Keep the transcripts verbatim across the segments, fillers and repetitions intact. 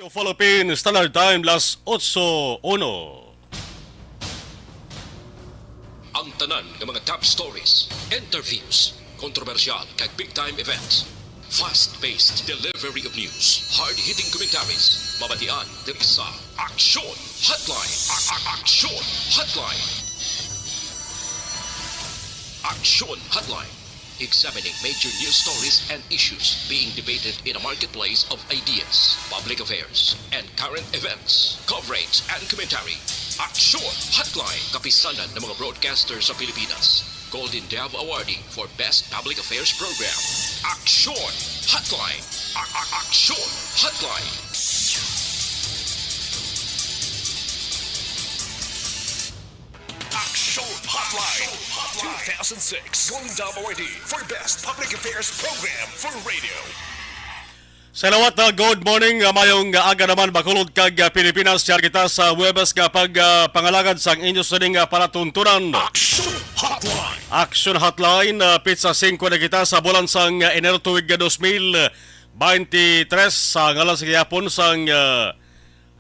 Philippine Standard Time, las otso uno. Ang tanan nga mga top stories, interviews, kontrobersyal kag big time events, fast-paced delivery of news, hard-hitting commentaries, mabatian diri sa Aksyon Hotline. A- a- Aksyon Hotline. Aksyon Hotline. Examining major news stories and issues being debated in a marketplace of ideas, public affairs, and current events. Coverage and commentary. Aksyon Hotline. Kapisanan ng mga broadcaster sa Pilipinas. Golden Dove Awardee for Best Public Affairs Program. Aksyon Hotline. A- a- Aksyon Hotline. Aksyon Hotline two thousand six Golden Dove Awardee for Best Public Affairs Program for Radio. Sa lawat na good morning, uh, mayong aga naman, Bacolod kag, uh, Pilipinas. Siya kita sa Huwebes nga pag, uh, pangalagad sang inyo sining, uh, palatuntunan. Aksyon Hotline. Action Hotline, uh, pitsa singko na kita sa bulan sang, uh, Enero tuig, uh, dos mil beintitres. Sa ngalan sa gihapon sang, uh,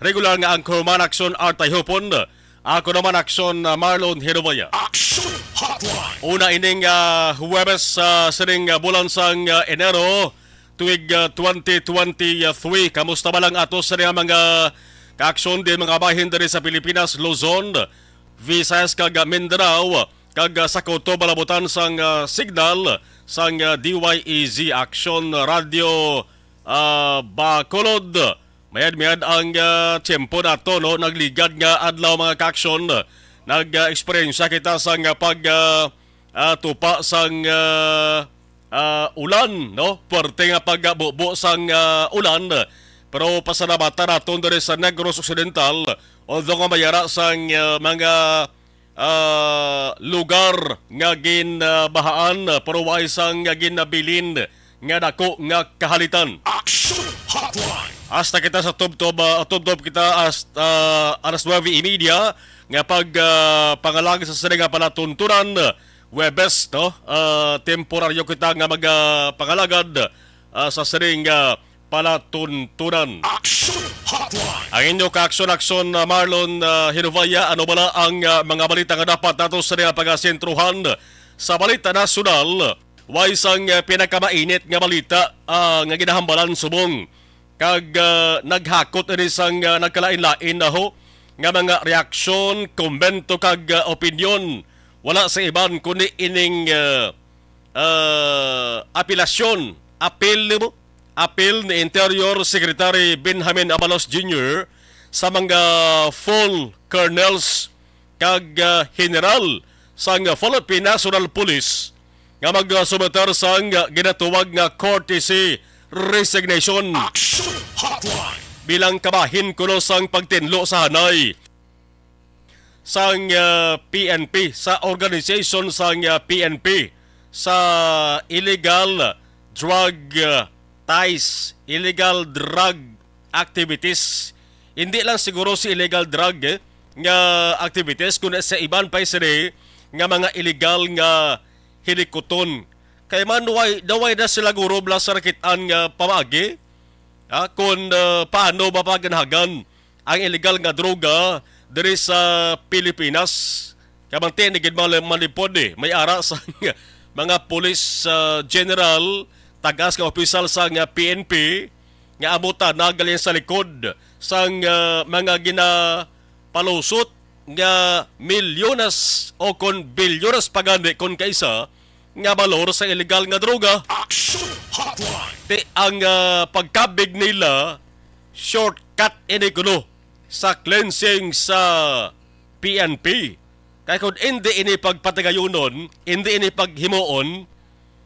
regular nga anchorman, Aksyon Artay Hopon. Ako naman, Aksyon, uh, Marlon Hinovaya. Action Hotline. Una ining, uh, Huwebes sa sining, uh, bulan sang, uh, Enero, tuig, uh, twenty twenty-three. Kamusta ba lang ato sa mga kaaksyon din mga bahin diri sa Pilipinas, Luzon, Visayas kag, uh, Mindanao, kag, uh, sa kutob nga balabutan sang, uh, signal sang, uh, D Y E Z Aksyon Radio, uh, Bacolod. Mayad-mayad ang, ah, tiyempo nato, no? Nagligad nga adlaw, mga kaaksyon. Nag, ah, eksperyensya kita sang, ah, pag, ah, ah, tupa sang, ah, ah, ulan, no? Puwerte nga pagbubo sang, ah, ulan. Pero pasalamatan naton diri sa Negros Occidental, although nga may ara sang, ah, mga ah, lugar nga ginbahaan, pero way sang ginabilin nga dako nga kahalitan. Action Hotline. Hasta kita sa tubtob, ah, tubtob kita hasta, ah, alas nuebe y media nga pag, ah, pangalagad sa sini nga palatuntunan, Huwebes, no? Ah, temporaryo kita nga mag, ah, pangalagad, ah, sa sining, ah, palatuntunan. Action Hotline. Ang inyo kaaksyon-aksyon, ah, Marlon, ah, Hinubaya, ano bala ang, ah, mga balita nga dapat nato sa nga pagasentruhan sa balita nasyonal? Way sang, ah, pinakamainit nga balita, ah, nga ginahambalan subong kag, ah, naghakot ini sang, ah, nagkalain-lain na ho nga mga reaksyon, komento kag, ah, opinyon. Wala sa iban kundi ining, ah, ah, apelasyon, apil nimo, apil ni Interior Secretary Benjamin Abalos Junior sa mga full colonels kag, ah, general sang Philippine National Police nga magsumeter sang ginatuwag nga courtesy resignation. Action Hotline. Bilang kabahin kuno sang pagtinlo sa hanay sang, ah, P N P, sa organization sang, ah, P N P, sa illegal drug, ah, ties, illegal drug activities. Hindi lang siguro si illegal drug, eh, nga activities, kundi sa iban pa sini nga mga illegal nga hilikuton. Kay man, way, daway na sila guro bala sa rakitan nga pamaagi, ha, kung, ah, paano mapaganhagan ang illegal nga droga diri sa Pilipinas. Kay man, ti, ni gid mal-, malipod, eh. May ara sa mga police, ah, general, tagas nga opisyal sa nga P N P, nga amo ta nagaling sa likod sang, ah, mga ginapalusot nga milyones o kon bilyones pa gani kon kaisa nga balor sa illegal nga droga. Action Hotline. Ti ang, ah, pagkabig nila, shortcut ini kuno sa cleansing sa P N P. Kay kung hindi ini pagpatigayunon, hindi ini paghimuon,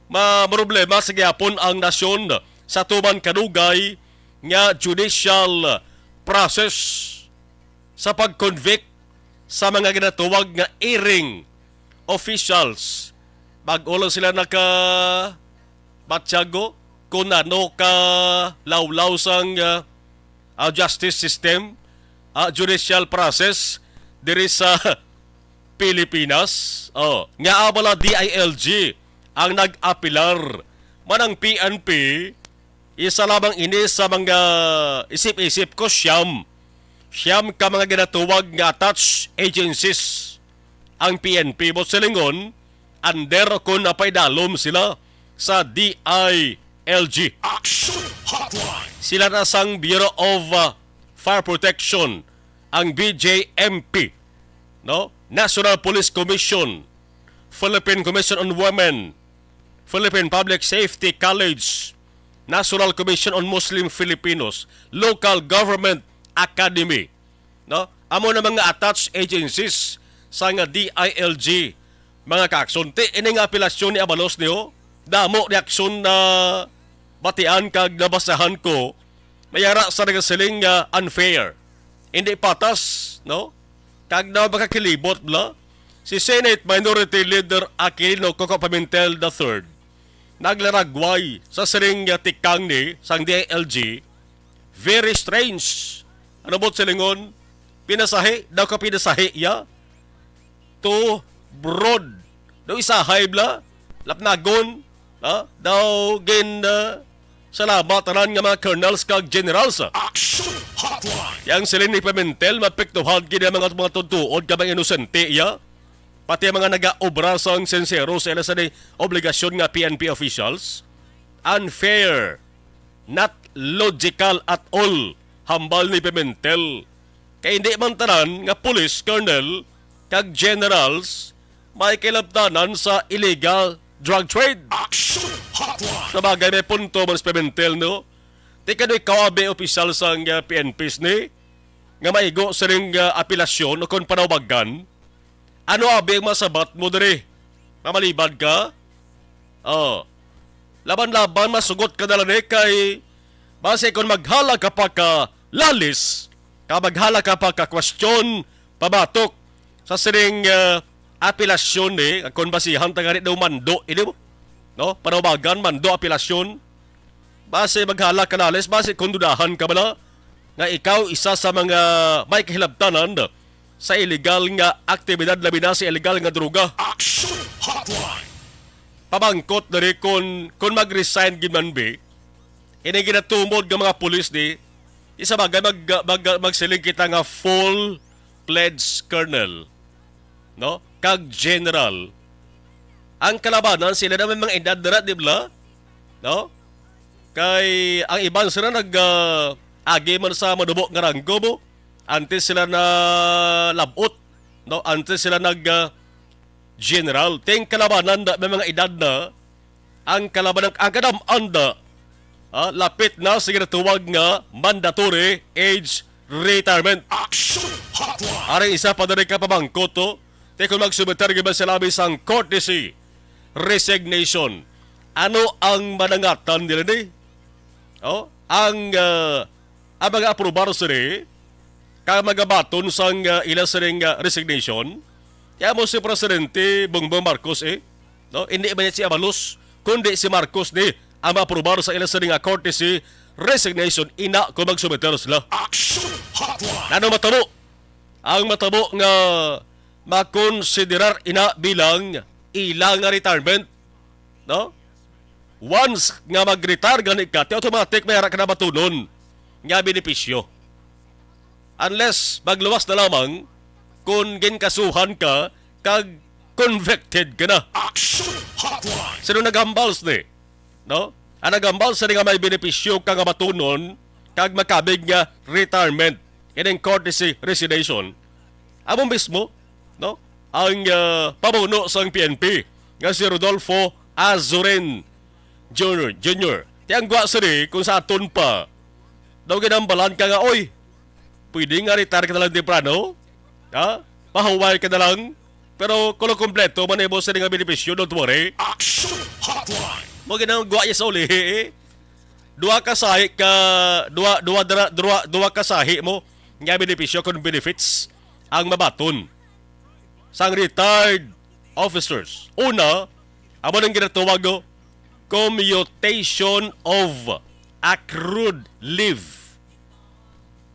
maproblema sa gihapon ang nasyon sa tuman kadugay nga judicial process sa pag-convict sa mga ginatuwag nga erring officials. Bag-o lang sila nakabatyago kung ano ka lawlaw sang, ah, ah, justice system, ah, judicial process diri sa Pilipinas. Oh, nga bala D I L G ang nag-apilar, man ang P N P Isa lamang ini sa mga isip-isip ko, siyam. Siyam ka mga ginatuwag nga attached agencies ang P N P. Buot silingon, under o kon napaidalom sila sa D I L G. Action Hotline. Sila na sang Bureau of, uh, Fire Protection, ang B J M P, no? National Police Commission, Philippine Commission on Women, Philippine Public Safety College, National Commission on Muslim Filipinos, Local Government Academy, no? Amo na mga attached agencies sa nga D I L G, mga kaakson. Ti, ini nga apelasyon ni Abalos niyo, damo reaksyon na batian kag nabasahan ko, may ara sa nagasiling nga unfair. Hindi patas, no? Kag na makakilibot bala, si Senate Minority Leader Aquilino Coco Pimentel the third naglaragway sa siling nga tikang ni sang D I L G, very strange. Ano buot silingon? Pinasahi, daw ka pinasahi ya? Too broad. Daw isahay bala, lapnagon, ha? Daw gin, ah, salamat tanan nga mga colonels kag generals, ah. Action Hotline. Yang siling ni Pimentel, mapiktuhan gid ang mga, mga tutuod ka mga inosente, ya? Pati ang mga nagaobra sang sinsero sa ila sa ni obligasyon nga P N P officials. Unfair. Not logical at all, hambal ni Pimentel. Kay hindi man tanan nga police colonel kag generals may kilabtanan sa illegal drug trade. Action Hotline. Sa bagay, may punto man si Pimentel, no? Ti kano ikaw abi opisyal sang, uh, P N P sini nga maigo sining, uh, apelasyon o kon panawbagan? Ano abi ang masabat mo diri? Mamalibad ka? Oh. Laban-laban, masugot ka na lang ni kay basi kon maghala ka pa ka lalis, ka maghala ka pa ka question, pabatok sa sining, ah, apelasyon ni, kon basihan ta gani daw mando, ini mo? No? Panawbagan, mando, apelasyon. Basi maghala ka lalis, basi kon dudahan ka bala nga ikaw isa sa mga may kahilabtanan sa illegal nga aktibidad, labi na sa illegal nga droga. Action Hotline. Pamangkot diri kon, kon mag-resign gid man bi, ini ginatumod nga mga pulis di, isa bagay mag, mag, magsiling kita nga full-fledged colonel, no? Kag general. Ang kalabanan sila na may mga edad dira, di ba? No? Kay ang iban sila nag, ah, agi man sa manubo nga ranggo mo. Antes sila na labot, no? Antes sila nag, ah, general. Ting kalabanan na may mga edad na, ang kalabanan, ang kadam-an na, ah, lapit na sa ginatuwag nga mandatory age retirement. Action Hotline. Ari isa pa diri ka pamangkot, oh. Ti kon magsumiter gid ba sila sang courtesy resignation? Ano ang manangatan nila ni? Oh, ang, ah, ang mga aprobar sini kag magabaton sang, ah, ila sining, ah, resignation. Kaya mo si Presidente Bongbong Marcos, eh, no? Hindi man si Abalos, kundi si Marcos ni ang maaprobar sa ila sining, ah, courtesy resignation ina kung magsumiter sila. Action Hotline. Ano matabo? Ang matabo nga makonsiderar ina bilang ila nga retirement, no? Once nga mag-retire gani ka, ti automatic may ara ka na batunon nga benepisyo. Unless magluwas na lamang kung ginkasuhan ka kag convicted ka na. Action Hotline. Sino naghambal sini? No? Ang naghambal sini nga may benepisyo ka nga batunon kag makabig nga retirement, ining courtesy resignation. Amo mismo, no? Ang, ah, pamuno sang P N P nga si Rodolfo Azurin Junior, Junior. Ti ang gwa sini kung sa aton pa daw ginambalan ka nga, "Oy, pwede nga retire ka na lang temprano. Ha? Pahuway ka na lang. Pero kulang kompleto man imo sini nga benepisyo, don't worry." Action Hotline. Mo ginang gwa iya sa ulihi, eh. Duha ka sahi ka, duha, duha, dara- duha, duha ka sahi mo nga benepisyo kung benefits ang mabaton sang retired officers. Una, amo nang ginatawag og commutation of accrued leave,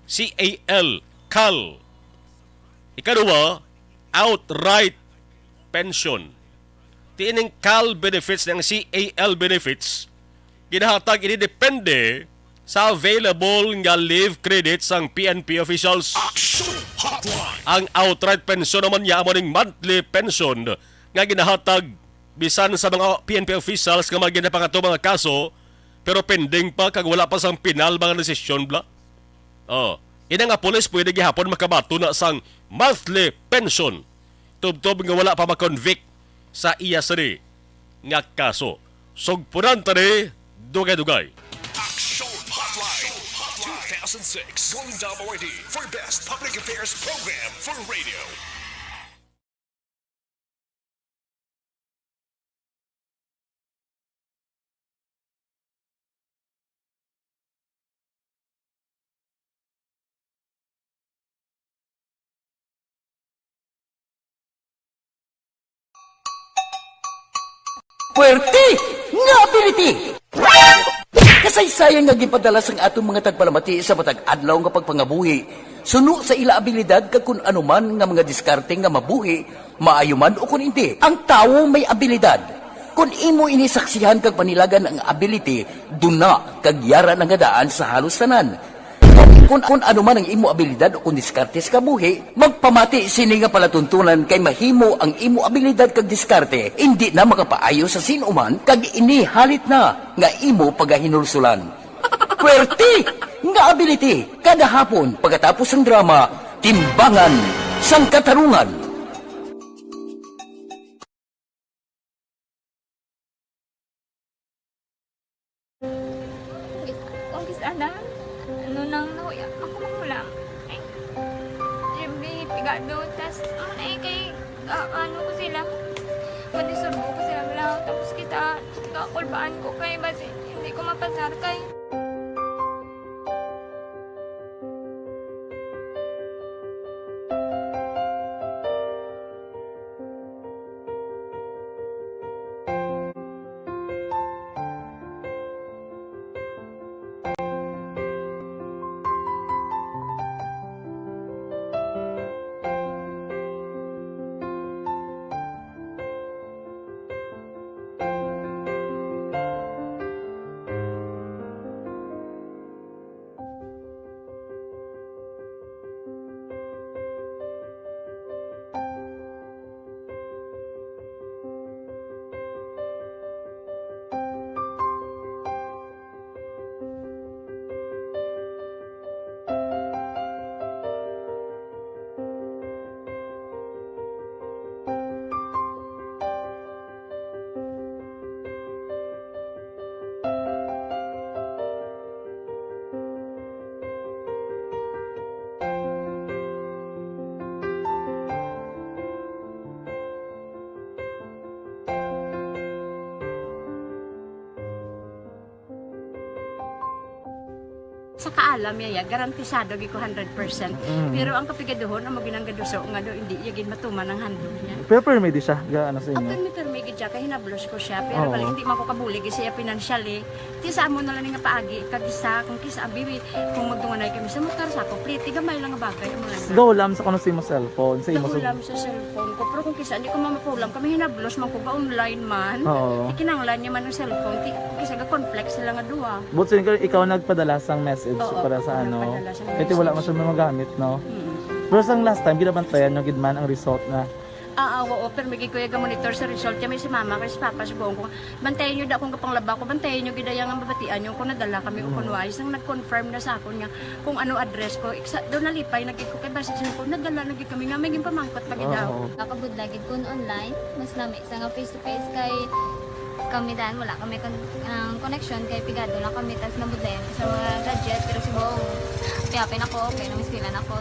C A L, cal. Ikaduha, outright pension. Ti ining cal benefits, ang C A L benefits, Ginahatag ini depende sa available nga leave credit sang P N P officials. Action Hotline. Ang outright pensyon naman niya amo ning monthly pension nga ginahatag bisan sa mga P N P officials nga mga ginapangato mga kaso, pero pending pa kag wala pa sang pinal mga desisyon bla. Oh, ina nga pulis pwede gihapon makabaton na sang monthly pension tubtob nga wala pa ma-convict sa iya sini nga kaso. Sugpunan ta ni dugay-dugay. Action Hotline two thousand six Golden Dome Awardee for Best Public Affairs Program for Radio. Puwerte nga ability! Kasaysayan nga ginpadala sang aton mga tagpalamati sa matag adlaw nga pagpangabuhi suno sa ila abilidad kag kun ano man nga mga diskarte nga mabuhi, maayo man ukon indi. Ang tawo may abilidad. Kon imo ini saksihan kag panilagan ang ability, duna kag yara na nga daan sa halos tanan. Kon, kon ano man ang imo abilidad o kon diskarte sa kabuhi, magpamati sini nga palatuntunan kay mahimo ang imo abilidad kag diskarte indi na makapaayo sa sin-o man kag ini halit na nga imo pagahinulsulan. Puwerte nga ability kada hapon pagkatapos sang drama, Timbangan sang Katarungan. Kung kis-, kung kis-, ana, ano nang nahuya, ako mahulam. Ay, siyempre, pigado, tas, ano na eh, kay, ah, ano ko sila, madisurbo ko sila lang, tapos kita, kakulbaan ko kay, basi, hindi ko mapasar kay. Sa kaalam niya, ya, garantisado gyud ko hundred percent. Mm. Pero ang kapigaduhon, amo ginang gaduso nga do, hindi iya gid matuman ang handog niya. Pero permi di siya, ga, ano sa inyo? Permi, permi gid siya, kay hinablos ko siya. Pero Oo. Bali, hindi man ko kabulig sa iya financially. Ti sa amo na lang nga paagi, kag isa, kung kisa, abi, kung magdunganay kami sa motor, sa ako, pliti, gamay lang nga bagay, amo lang. Gahulam sa kuno sa imo cellphone, sa imo sa Gahulam sa cellphone ko. Pero kung kisa, hindi ko mamapulam, kami hinablos man ko, ga-online man. Oo. Ikinanglan niya man ang cellphone, ti, kung kisa, ga-conflict sila nga duha. But since ikaw nagpadala sang message Oo, para sa ako ano, nagpadala sang kaya ti wala man message. Siya magamit, no? Mm. Pero sang last time, ginabantayan nyo gid man ang result na. Ah, ah, oo, pero may gid ko yung monitor sa result. Kami si mama, kay si papa, si buong ko. Bantayan nyo da akong kapanglaba ko, bantayan nyo gid ang mabatian nyo kung nadala kami o Mm. kung wais. Ang nag-confirm na sa akon nga kung ano address ko, iksa, doon nalipay na gid ko kay basta siya ko, nadala na gid kami nga may ginpamangkot pa gid daw. Oo. Nakabudla gid kun online, mas nami sa nga face to face kay kami dan, wala kami kon-, ang connection kay pigado lang kami, tas nabudlayan ko sa mga gadget, pero si Bong, okay, okay na ko, okay na, may eskwela na ko.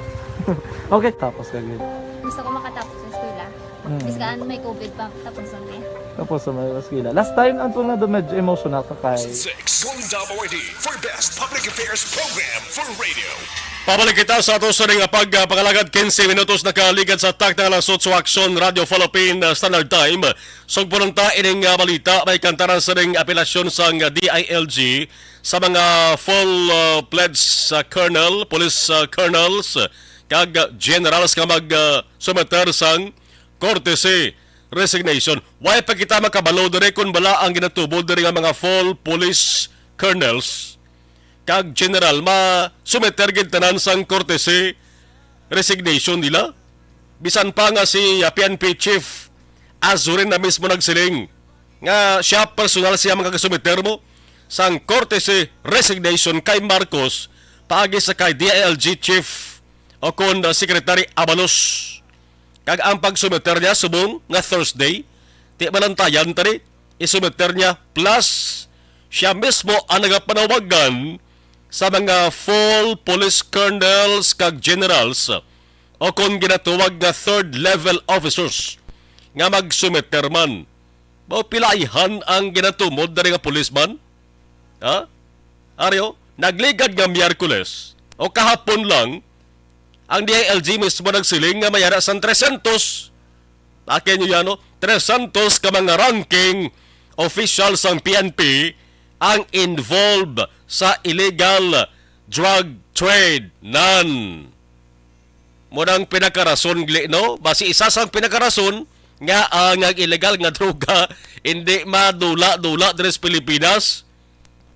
Okay, tapos ka gid. Gusto ko makatapos sa eskwela. Mm. Bis ka, ano, may covid pa, tapos ang day. Tapos sa mga eskwela. Last time, ang tunay na medyo emotional ka kay Six. Golden Dome Awardee for Best Public Affairs Program for Radio. Pabalik kita sa ato sa ning pag, ah, pangalagad, quince minutos nakaligad sa takna nga alas otso, Aksyon Radyo Philippine, ah, Standard Time. Sugpunan ta ining, ah, balita, may kantaran sa ning apelasyon sang D I L G sa mga full, ah, pledge sa colonel, police, ah, colonels, kag, ah, generals nga mag, ah, sumeter sang courtesy resignation. Way pa kita makabalo diri kon bala ang ginatubo diri nga mga full police colonels kag general, ma-sumiter gid tanan sang courtesy resignation nila. Bisan pa nga si, ah, P N P Chief Azurin na mismo nagsiling nga siya personal siya makasumiter mo sang courtesy resignation kay Marcos paagi sa kay D I L G Chief o kon, ah, Secretary Abalos. Kag ang pagsumiter niya subong nga Thursday, ti malantayan tani, isumiter niya, plus siya mismo ang nagapanawagan sa mga full police colonels kag generals o kon ginatawag nga third level officers nga magsumiter man. Mao pilaihan ang ginatumod diri nga policeman? Ha? Aryo, nagligad nga Miyerkules o kahapon lang, ang D I L G mismo nagsiling nga may ara sang trescientos, akin nyo yan, no? Trescientos ka mga ranking official sang P N P ang involved sa illegal drug trade. Nan. Mo nang pinakarason, gli, no? Basi isa sang pinakarason nga ang, ang illegal nga droga hindi madula-dula diri sa Pilipinas.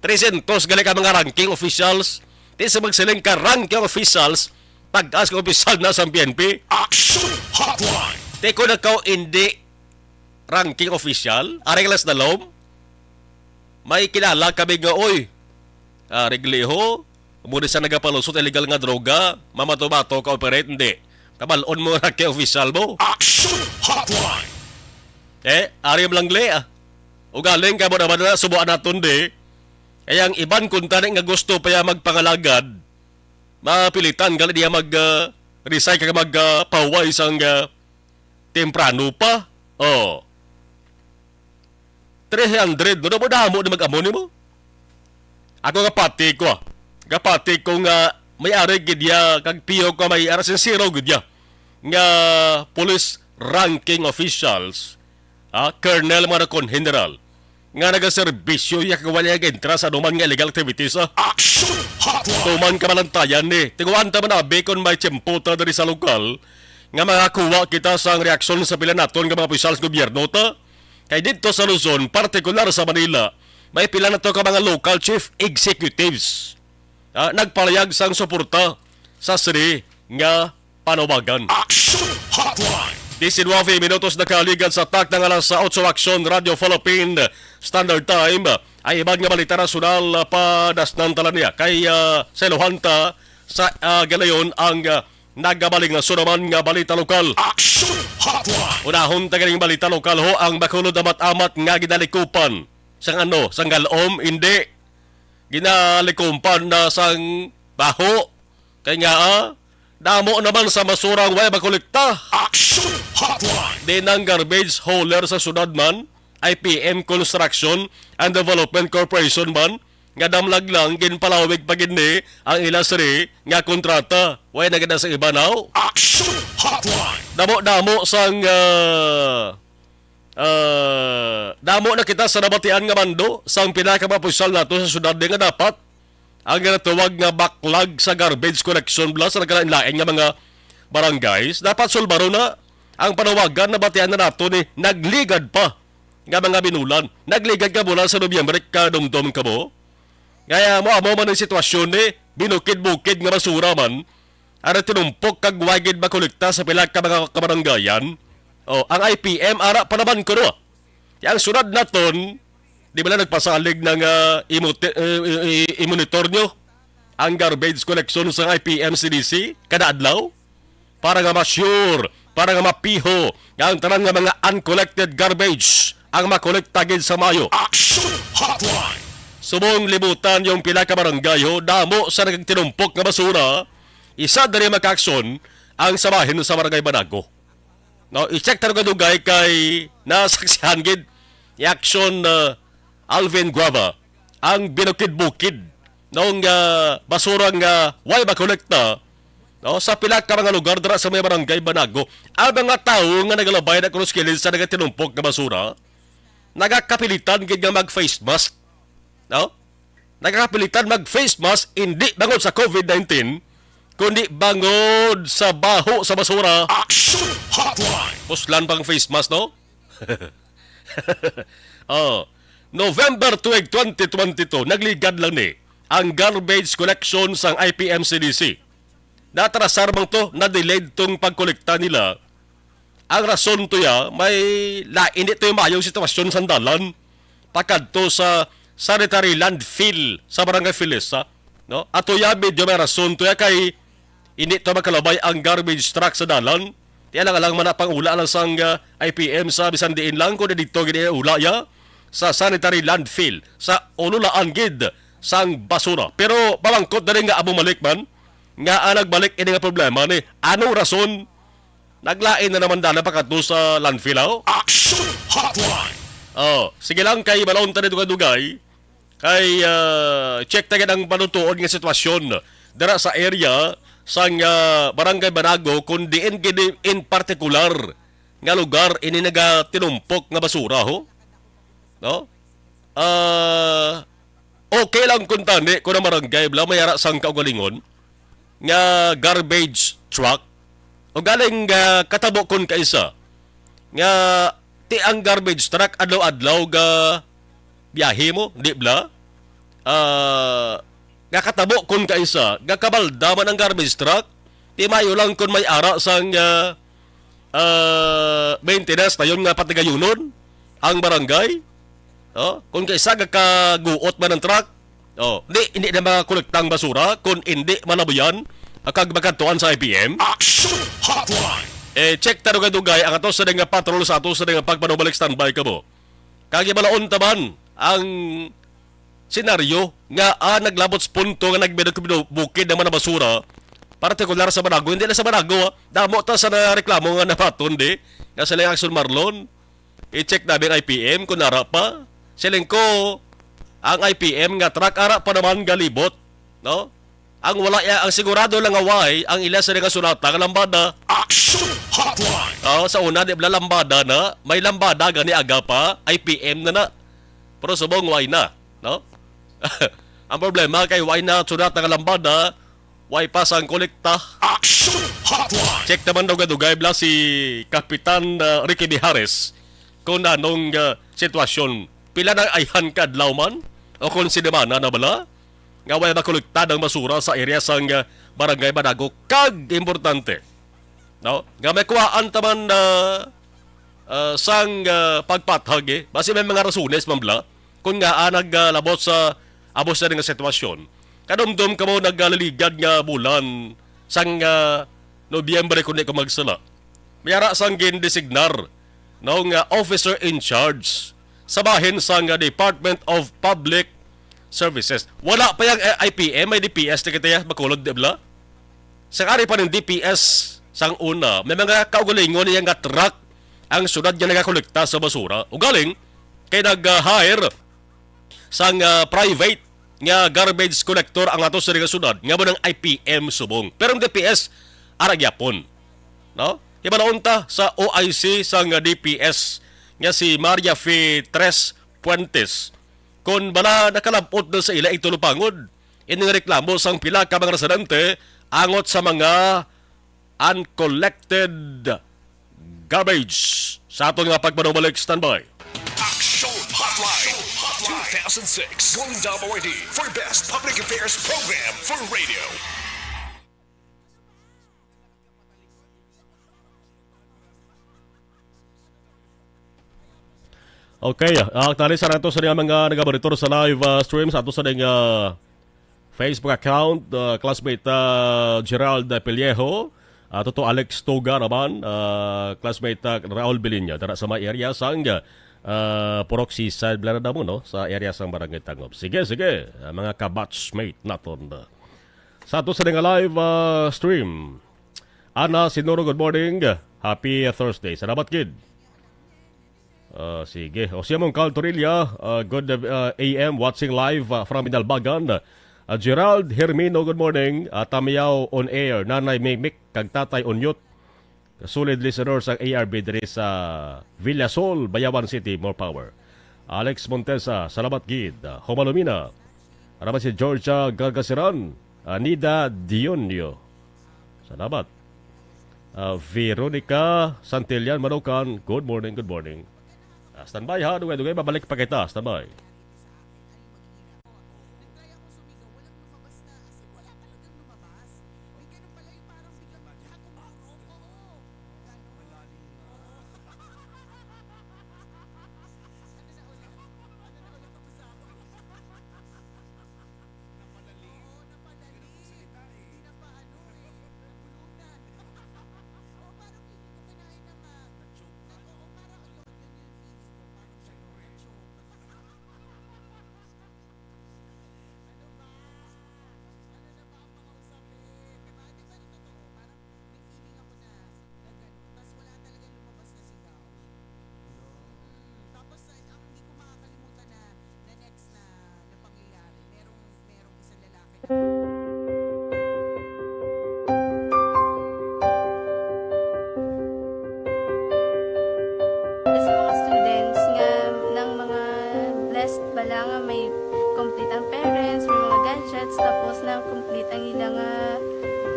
Trescientos gali ka mga ranking officials. Di sa magsiling ka ranking officials, pag-as ka opisyal na sa P N P. Action Hotline. Te ko na kaw hindi ranking official, ari ka lang sa dalom. May kilala kami nga, oy, ah, Regliho, mo di sa nagapalusot illegal nga droga, mamato-bato ka operate, hindi. Kabalon mo ranking official mo. Action Hotline. Eh, ari mo lang, gli, ah. Ugaling ka mo naman na subuan naton, di. Kaya ang iban kung tani nga gusto pa ya magpangalagad, mapilitan gali diya mag, ah, resign kag mag, ah, pahuway sang, ah, temprano pa. Oh. Three hundred, no? Damo-damo na mag-amo nimo. Ako gapati ko, ah. Gapati ko nga may ari gid ya, kag piho ko may ara sincero gid ya nga police ranking officials, ah, colonel, mga kon general, nga nagaserbisyo ya kag wala nag-entra sa anuman nga illegal activities, ah. Action Hotline. Tuman ka malantayan ni. Tinguhaan ta man abi kon may tiyempo ta diri sa lokal nga makakuha kita sang reaksyon sa pila naton nga mga opisyal sa gobyerno ta. Kay didto sa Luzon, partikular sa Manila, may pila na to ka mga local chief executives, ah, nagpalayag sang suporta sa sini nga panawagan. Action Hotline. Diecinueve minutos nakaligad sa takna nga alas otso, Action Radio Philippine Standard Time. Ay iban nga balita nasyonal, ah, padasnan ta lang niya. Kay, ah, sa iluhan ta sa, ah, galayon ang, ah, nagabaling nga sunaman nga balita lokal. Action Hotline. Unahon ta ganing balita lokal ho, ang Bacolod amat-amat nga ginalikupan. Sang ano? Sang galom? Hindi. Ginalikupan na sang baho. Kay nga, ah, damo naman sa basura ang way makolekta. Action Hotline. Di nang garbage hauler sa syudad man, I P M Construction and Development Corporation man, nga damlag lang, ginpalawig pa gid ni ang ila siri nga kontrata. Way na gid sa iba now. Action Hotline. Damo-damo sang, ah, ah, damo na kita sa nabatian nga mando sang pinaka mga opisyal nato sa syudad nga dapat ang ginatawag nga backlog sa garbage collection bala sa nagkalain-lain nga mga barangays. Dapat sulbaron na ang panawagan. Nabatian na nato ni nagligad pa nga mga binulan. Nagligad ka bulan sa Nobyembre, kadumdom ka mo? Kaya mo amo man ang sitwasyon ni binukid-bukid nga basura man ang tinumpok kag wa gid makolekta sa pila ka mga kabarangayan. O, ang I P M ara pa naman kuno. Kaya ang sunod naton, di ba lang nagpasalig na nga imo-, eh, eh, eh, i-monitor nyo ang garbage collection sa I P M C D C kada adlaw? Para nga ma-sure, para nga mapiho nga ang tanan nga mga uncollected garbage ang makolekta gid sa maayo. Action Hotline. Subong libutan yung pila ka barangay, ho, damo sa nagtinumpok nga basura, isa diri maka-aksyon ang sa bahin sa Barangay Banago. No, i-check ta nga dugay kay nasaksihan gid ni Action, uh, Alvin Guava ang binukid-bukid nung, ah, basura nga way makolekta, no, sa pila ka mga lugar dira sa may barangay Banago. Ang mga tawo nga nagalabay na kuno sa kilid sa nagatinumpok nga basura, nagakapilitan gid nga mag-face mask, no? Nagakapilitan mag-face mask, hindi bangod sa COVID nineteen, kundi bangod sa baho sa basura. Action Hotline. Puslan pang face mask, no? Oh. November twelve, twenty twenty-two, nagligad lang ni ang garbage collection sang I P M C D C. Natrasar man to, na-delayed tong pagkolekta nila. Ang rason to ya, may la, hindi to yung maayong sitwasyon sa dalan pakadto sa sanitary landfill sa Barangay Filesa, no? Ato ya, medyo may rason to ya kay hindi to makalabay ang garbage truck sa dalan. Ti alang-alang man na pang-ula lang sang, ah, I P M sa bisan diin lang, kundi dito gid ula ya sa sanitary landfill sa ululaan gid sang basura. Pero pamangkot na rin nga amo malik man nga, ah, nagbalik ini nga problema ni anong rason naglain na naman dala pakadto sa landfill, aw? Action Hotline! Oh, sige lang kay balaon ta dito kadugay. Kay, ah, check ta gid ang panutuon nga sitwasyon dira sa area sang, ah, Barangay Banago, kung diin gid in particular nga lugar ini nagatinumpok nga basura, ho? No? Ah, okay lang kung tani, kung ang barangay bala may ara sang kaugalingon nga garbage truck. O galing, ah, katabo kon kaisa nga ti ang garbage truck adlaw-adlaw ga biyahe mo, di bala? Ah, nga katabo kon kaisa nga kabalda man ang garbage truck, ti mayo lang kon may ara sang, ah, ah, maintenance tayon nga patigayunon ang barangay. Oh, kung kaisa gakaguot man ang truck, oh, hindi, hindi na makakolekta ang basura kung hindi malabuyan kag makadtuan sa I P M. Action Hotline! Eh, check ta dugay-dugay ang ato sa nga patrol sa ato sa nga pagpanumalik, standby kamo. Kag ibalaon ta man ang senaryo nga, ah, naglabot sa punto nga nagbukid naman ang basura, partikular sa Banago, hindi na sa Banago, ah. Damo ta sa nareklamo nga nabaton di, nga sila yung Action Marlon. I-check namin I P M kung nara pa. Siling ko, ang I P M nga truck ara pa naman galibot, no? Ang wala ya, ang sigurado lang nga way, ang ila sa nga sulata nga lambada. Action Hotline! Oh, sa una, di bala lambada na? May lambada gani aga pa, I P M na na. Pero subong way na, no? Ang problema kay way na sulata nga lambada, way pa sang kolekta. Action Hotline! Check naman daw gadugay bala si Kapitan, ah, Ricky Mijares kung anong, ah, sitwasyon. Pila na ayhan ka adlaw man? O kung sinimana na bala? Nga way makolekta ang basura sa area sang, ah, Barangay Banago. Kag importante, no? Nga may kuhaan ta man, ah, ah, sang, ah, pagpathag, eh. Basi may mga rasones man bala kung nga, ah, naglabot sa amo sa nga sitwasyon. Kadumdom kamo nagaliligad nga bulan sang, ah, Nobyembre, kung di ko magsala. May ara sang gindesignar, no, nga officer in charge sa bahin sang, ah, Department of Public Services. Wala pa yang, eh, I P M, may D P S na kita ya, Bacolod, di bala? Sa ari pa ng D P S sang una, may mga kaugalingon niya nga truck ang syudad nga nagakolekta sa basura. Ugaling, kay nag-hire sang, ah, private nga garbage collector ang ato sa nga syudad, nga mo ng I P M subong. Pero ang D P S, ara gyapon. No? Hibalaon ta sa O I C sang D P S nga si Maria Fe Tres Puentes. Kon bala nakalabot na sa ila ing tulupangod, ini nga reklamo sang pila ka mga residente angot sa mga uncollected garbage. Sa aton nga pagpanumalik, standby. Action Hotline two thousand six Golden Double R D for Best Public Affairs Program for Radio. Okay, ah, actually, sa nato sa mga nagabalitor sa live, ah, stream, sa ato sa nga Facebook account, ah, classmate, ah, Gerald Pellejo, ah, Toto Alex Toga naman, ah, classmate, ah, Raul Bilinya, dara sa may area sang, ah, Purok Seaside, Blanada mo, no? Sa area sang Barangay Tangub. Sige, sige, ah, mga kabatchmate naton, ah. Sa ato sa nga live, ah, stream, Ana Sinuro, good morning. Happy Thursday. Salamat, kid. Ah, sige. O siya mong Carl Torilla, ah, good, ah, A M, watching live, ah, from Binalbagan. Ah, Gerald Hermino, good morning. Ah, Tamiyaw on air, Nanay Mimik, kag Tatay Onyot. Solid listeners ang A R B diri sa Villasol, Bayawan City. More power. Alex Montesa, salamat gid. Ah, Homalumina. Salamat si Georgia Gargasiran. Anida Dionio. Salamat. Ah, Veronica Santillan Manukan, good morning, good morning. Standby ha, dugay-dugay, babalik pa kita. Standby. Sa mga students nga nang mga blessed bala nga may complete ang parents, may mga gadgets, tapos na complete ang ila nga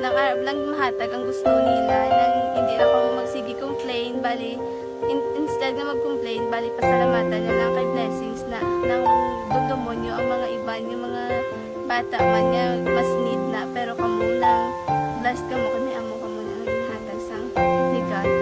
nang arab lang mahatag ang gusto nila, nang hindi na kamo magsige complain, bali, in- instead nga mag-complain, bali, pasalamatan na lang kay blessings na nang dumdumon nyo ang mga iban nga mga bata man nga mas need na, pero kamo lang, blessed kamo kay may amo kamo nga ginhatag sang ni God.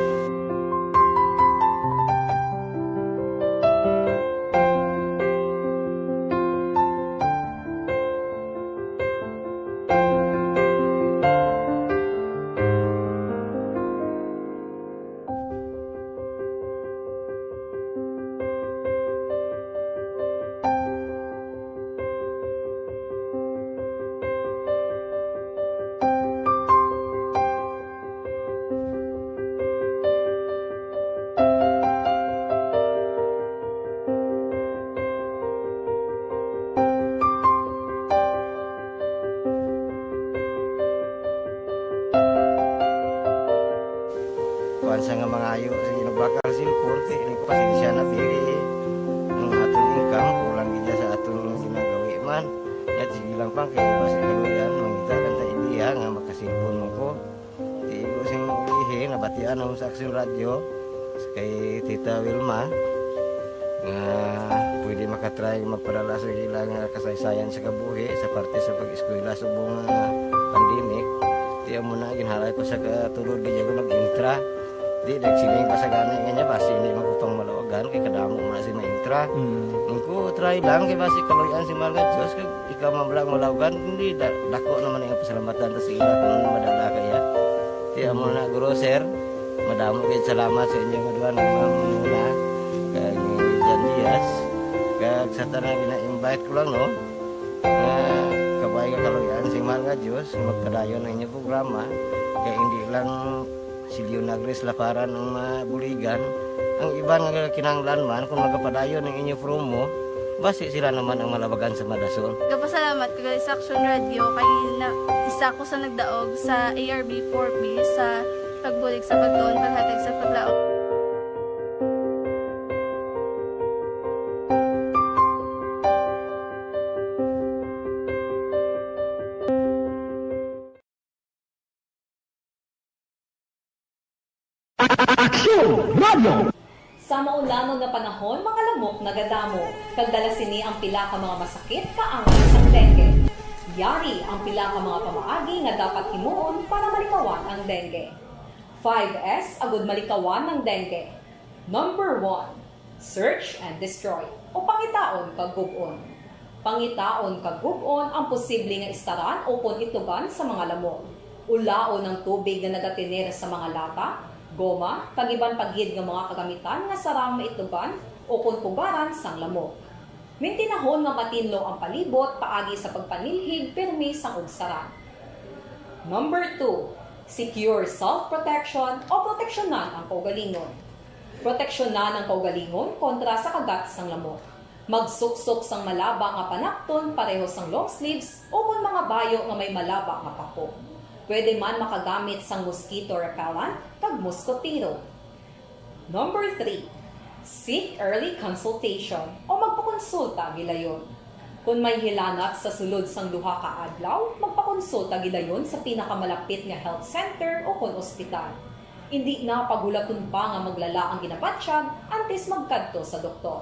Kuwan sa nga mangayo sa ginagbakal sa cellphone, kay nagpasensya na diri. Ang aton income, kulang gid sa aton ginagawi man. Yat, sige lang pa, kay basi kaluyan, mangita lang ta ideya nga makasilpon mo ko. Tigo sing ulihi, nabatian ako sa Action Radio, kay Tita Wilma, nga pwede makatry magpadala sa ila nga kasaysayan sa kabuhi sa parte sa pag-eskwela subong nga pandemic. Di amo na, ginhalay ko sa katulod, di ako nag-intra. Di, nagsiling pa sa gani nga niya, basi hindi man ko pang malawagan, kay kadamo mo na si maintra. Mm. Ang ko, try lang, kay basi kaluyan si Mahal nga Diyos, kag ikaw man lang malawagan, hindi, da-, dako naman ang pasalamatan ta sa ila kung madala kaya. Di, amo na, Guro, Sir, madamo kayo salamat sa inyo nga duha nga mga muna, kag ni Jan Diaz, kag sa tanan gina-invite ko lang, no? Nga kabay nga kaluyan si Mahal nga Diyos, magpadayon ang inyong programa, kay hindi lang si Leonagris Laparan ang mabuligan, ang iban nga kinahanglan man, kung magapadayon ang inyo promo, basi sila naman ang malabagan sa madason. Gapasalamat ko gali sa Action Radio kay na, isa ko sa nagdaog sa A R B four B sa pagbulig sa pagtuon, paghatag sa paglaom. Aksyon Radio! Sa maulanon nga panahon, mga lamok nagadamo, kag dala sini ang pila ka mga masakit kaangay sang dengue. Yari ang pila ka mga pamaagi nga dapat himuon para malikawan ang dengue. Five S agud malikawan ang dengue. Number one, search and destroy, o pangitaon kag gub-on. Pangitaon kag gub-on ang posible nga istaran ukon itugan sa mga lamok. Ulaon ang tubig nga nagatener sa mga lata, goma, kag iban pa gid nga mga kagamitan nga sarang maitugan ukon pugaran sang lamok. Mintinahon nga matinlo ang palibot paagi sa pagpanilhig pirmi sang ugsaran. Number two, secure self-protection o proteksyonan ang kaugalingon. Proteksyonan ang kaugalingon kontra sa kagat sang lamok. Magsuksok sang malaba nga panakton pareho sang long sleeves ukon mga bayo nga may malaba nga pako. Pwede man makagamit sang mosquito repellent kag moskotero. Number three, seek early consultation o magpakonsulta gilayon. Kon may hilanat sa sulod sang duha ka adlaw, magpakonsulta gilayon sa pinakamalapit nga health center ukon ospital. Indi na paghulaton pa nga maglala ang ginabatyag antes magkadto sa doktor.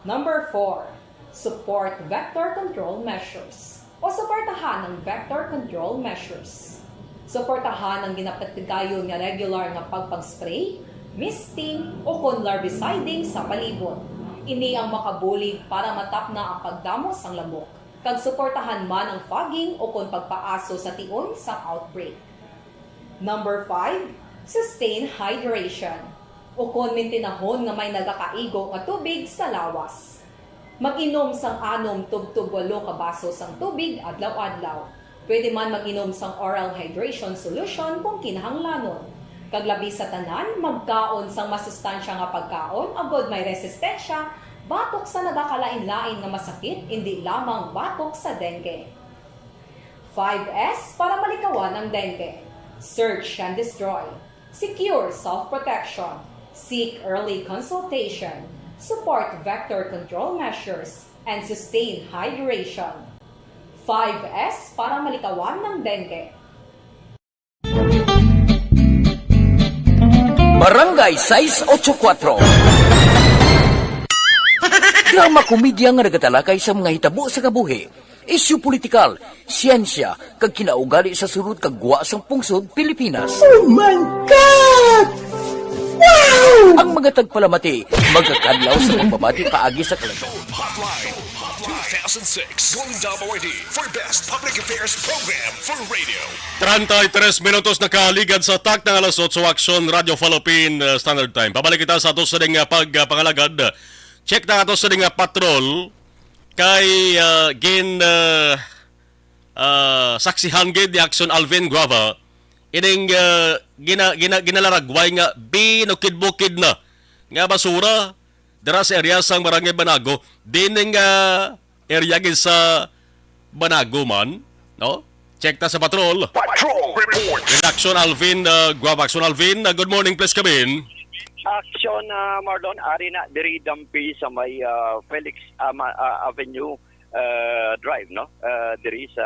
Number four, support vector control measures o suportahan ang vector control measures. Suportahan ang ginapatigayon nga regular nga pagpag-spray, misting, o kon larviciding sa palibot. Ini ang makabulig para matapna ang pagdamo sang lamok, kag suportahan man ang fogging o kon pagpaaso sa tion sang outbreak. Number five, sustain hydration, ukon mintinahon nga may nagakaigo nga tubig sa lawas. Mag-inom sang anom tubtob walo ka baso sang tubig adlaw-adlaw. Pwede man mag-inom sang oral hydration solution kung kinahanglanon. Kag labi sa tanan, magkaon sang masustansya nga pagkaon agod may resistensya batok sa nagakalain-lain nga masakit, indi lamang batok sa dengue. Five S para malikawan ang dengue. Search and destroy. Secure self-protection. Seek early consultation. Support vector control measures and sustain hydration. Five S para malikawan ang dengue. Barangay sais otso kuwatro. Drama komedya nga nagatalakay sa mga hitabo sa kabuhi, isyu politikal, siyensya, kag kinaugali sa sulod kag gwa sang pungsod Pilipinas. Oh my God! Wow! Ang mga tagpalamati magkakadlaw sa pagbabati paagi sa kalantaw. Hotline two thousand six Golden Dome Awardee for Best Public Affairs Program for Radio. Treinta y tres minutos nakaligad sa takna nga alas otso, Aksyon, Radyo Philippine, uh, Standard Time. Pabalik kita sa ato sa ding, uh, pag, uh, pangalagad. Check na ato sa ding, uh, patrol kay, uh, gin, uh, uh, saksihan gid ni Aksyon Alvin Guava ining, uh, gina, gina, ginalaragway nga binukid-bukid na nga basura dira sa area sang Barangay Banago. Dining, ah, area gid sa Banago man, no? Check ta sa patrol. Patrol report. Redaksyon Alvin, ah, Guava. Aksyon Alvin, ah, good morning, please come in. Aksyon, ah, Marlon, ari na diri dampi sa may, ah, Felix, ah, ma-, ah, Avenue, ah, Drive, no? Ah, diri sa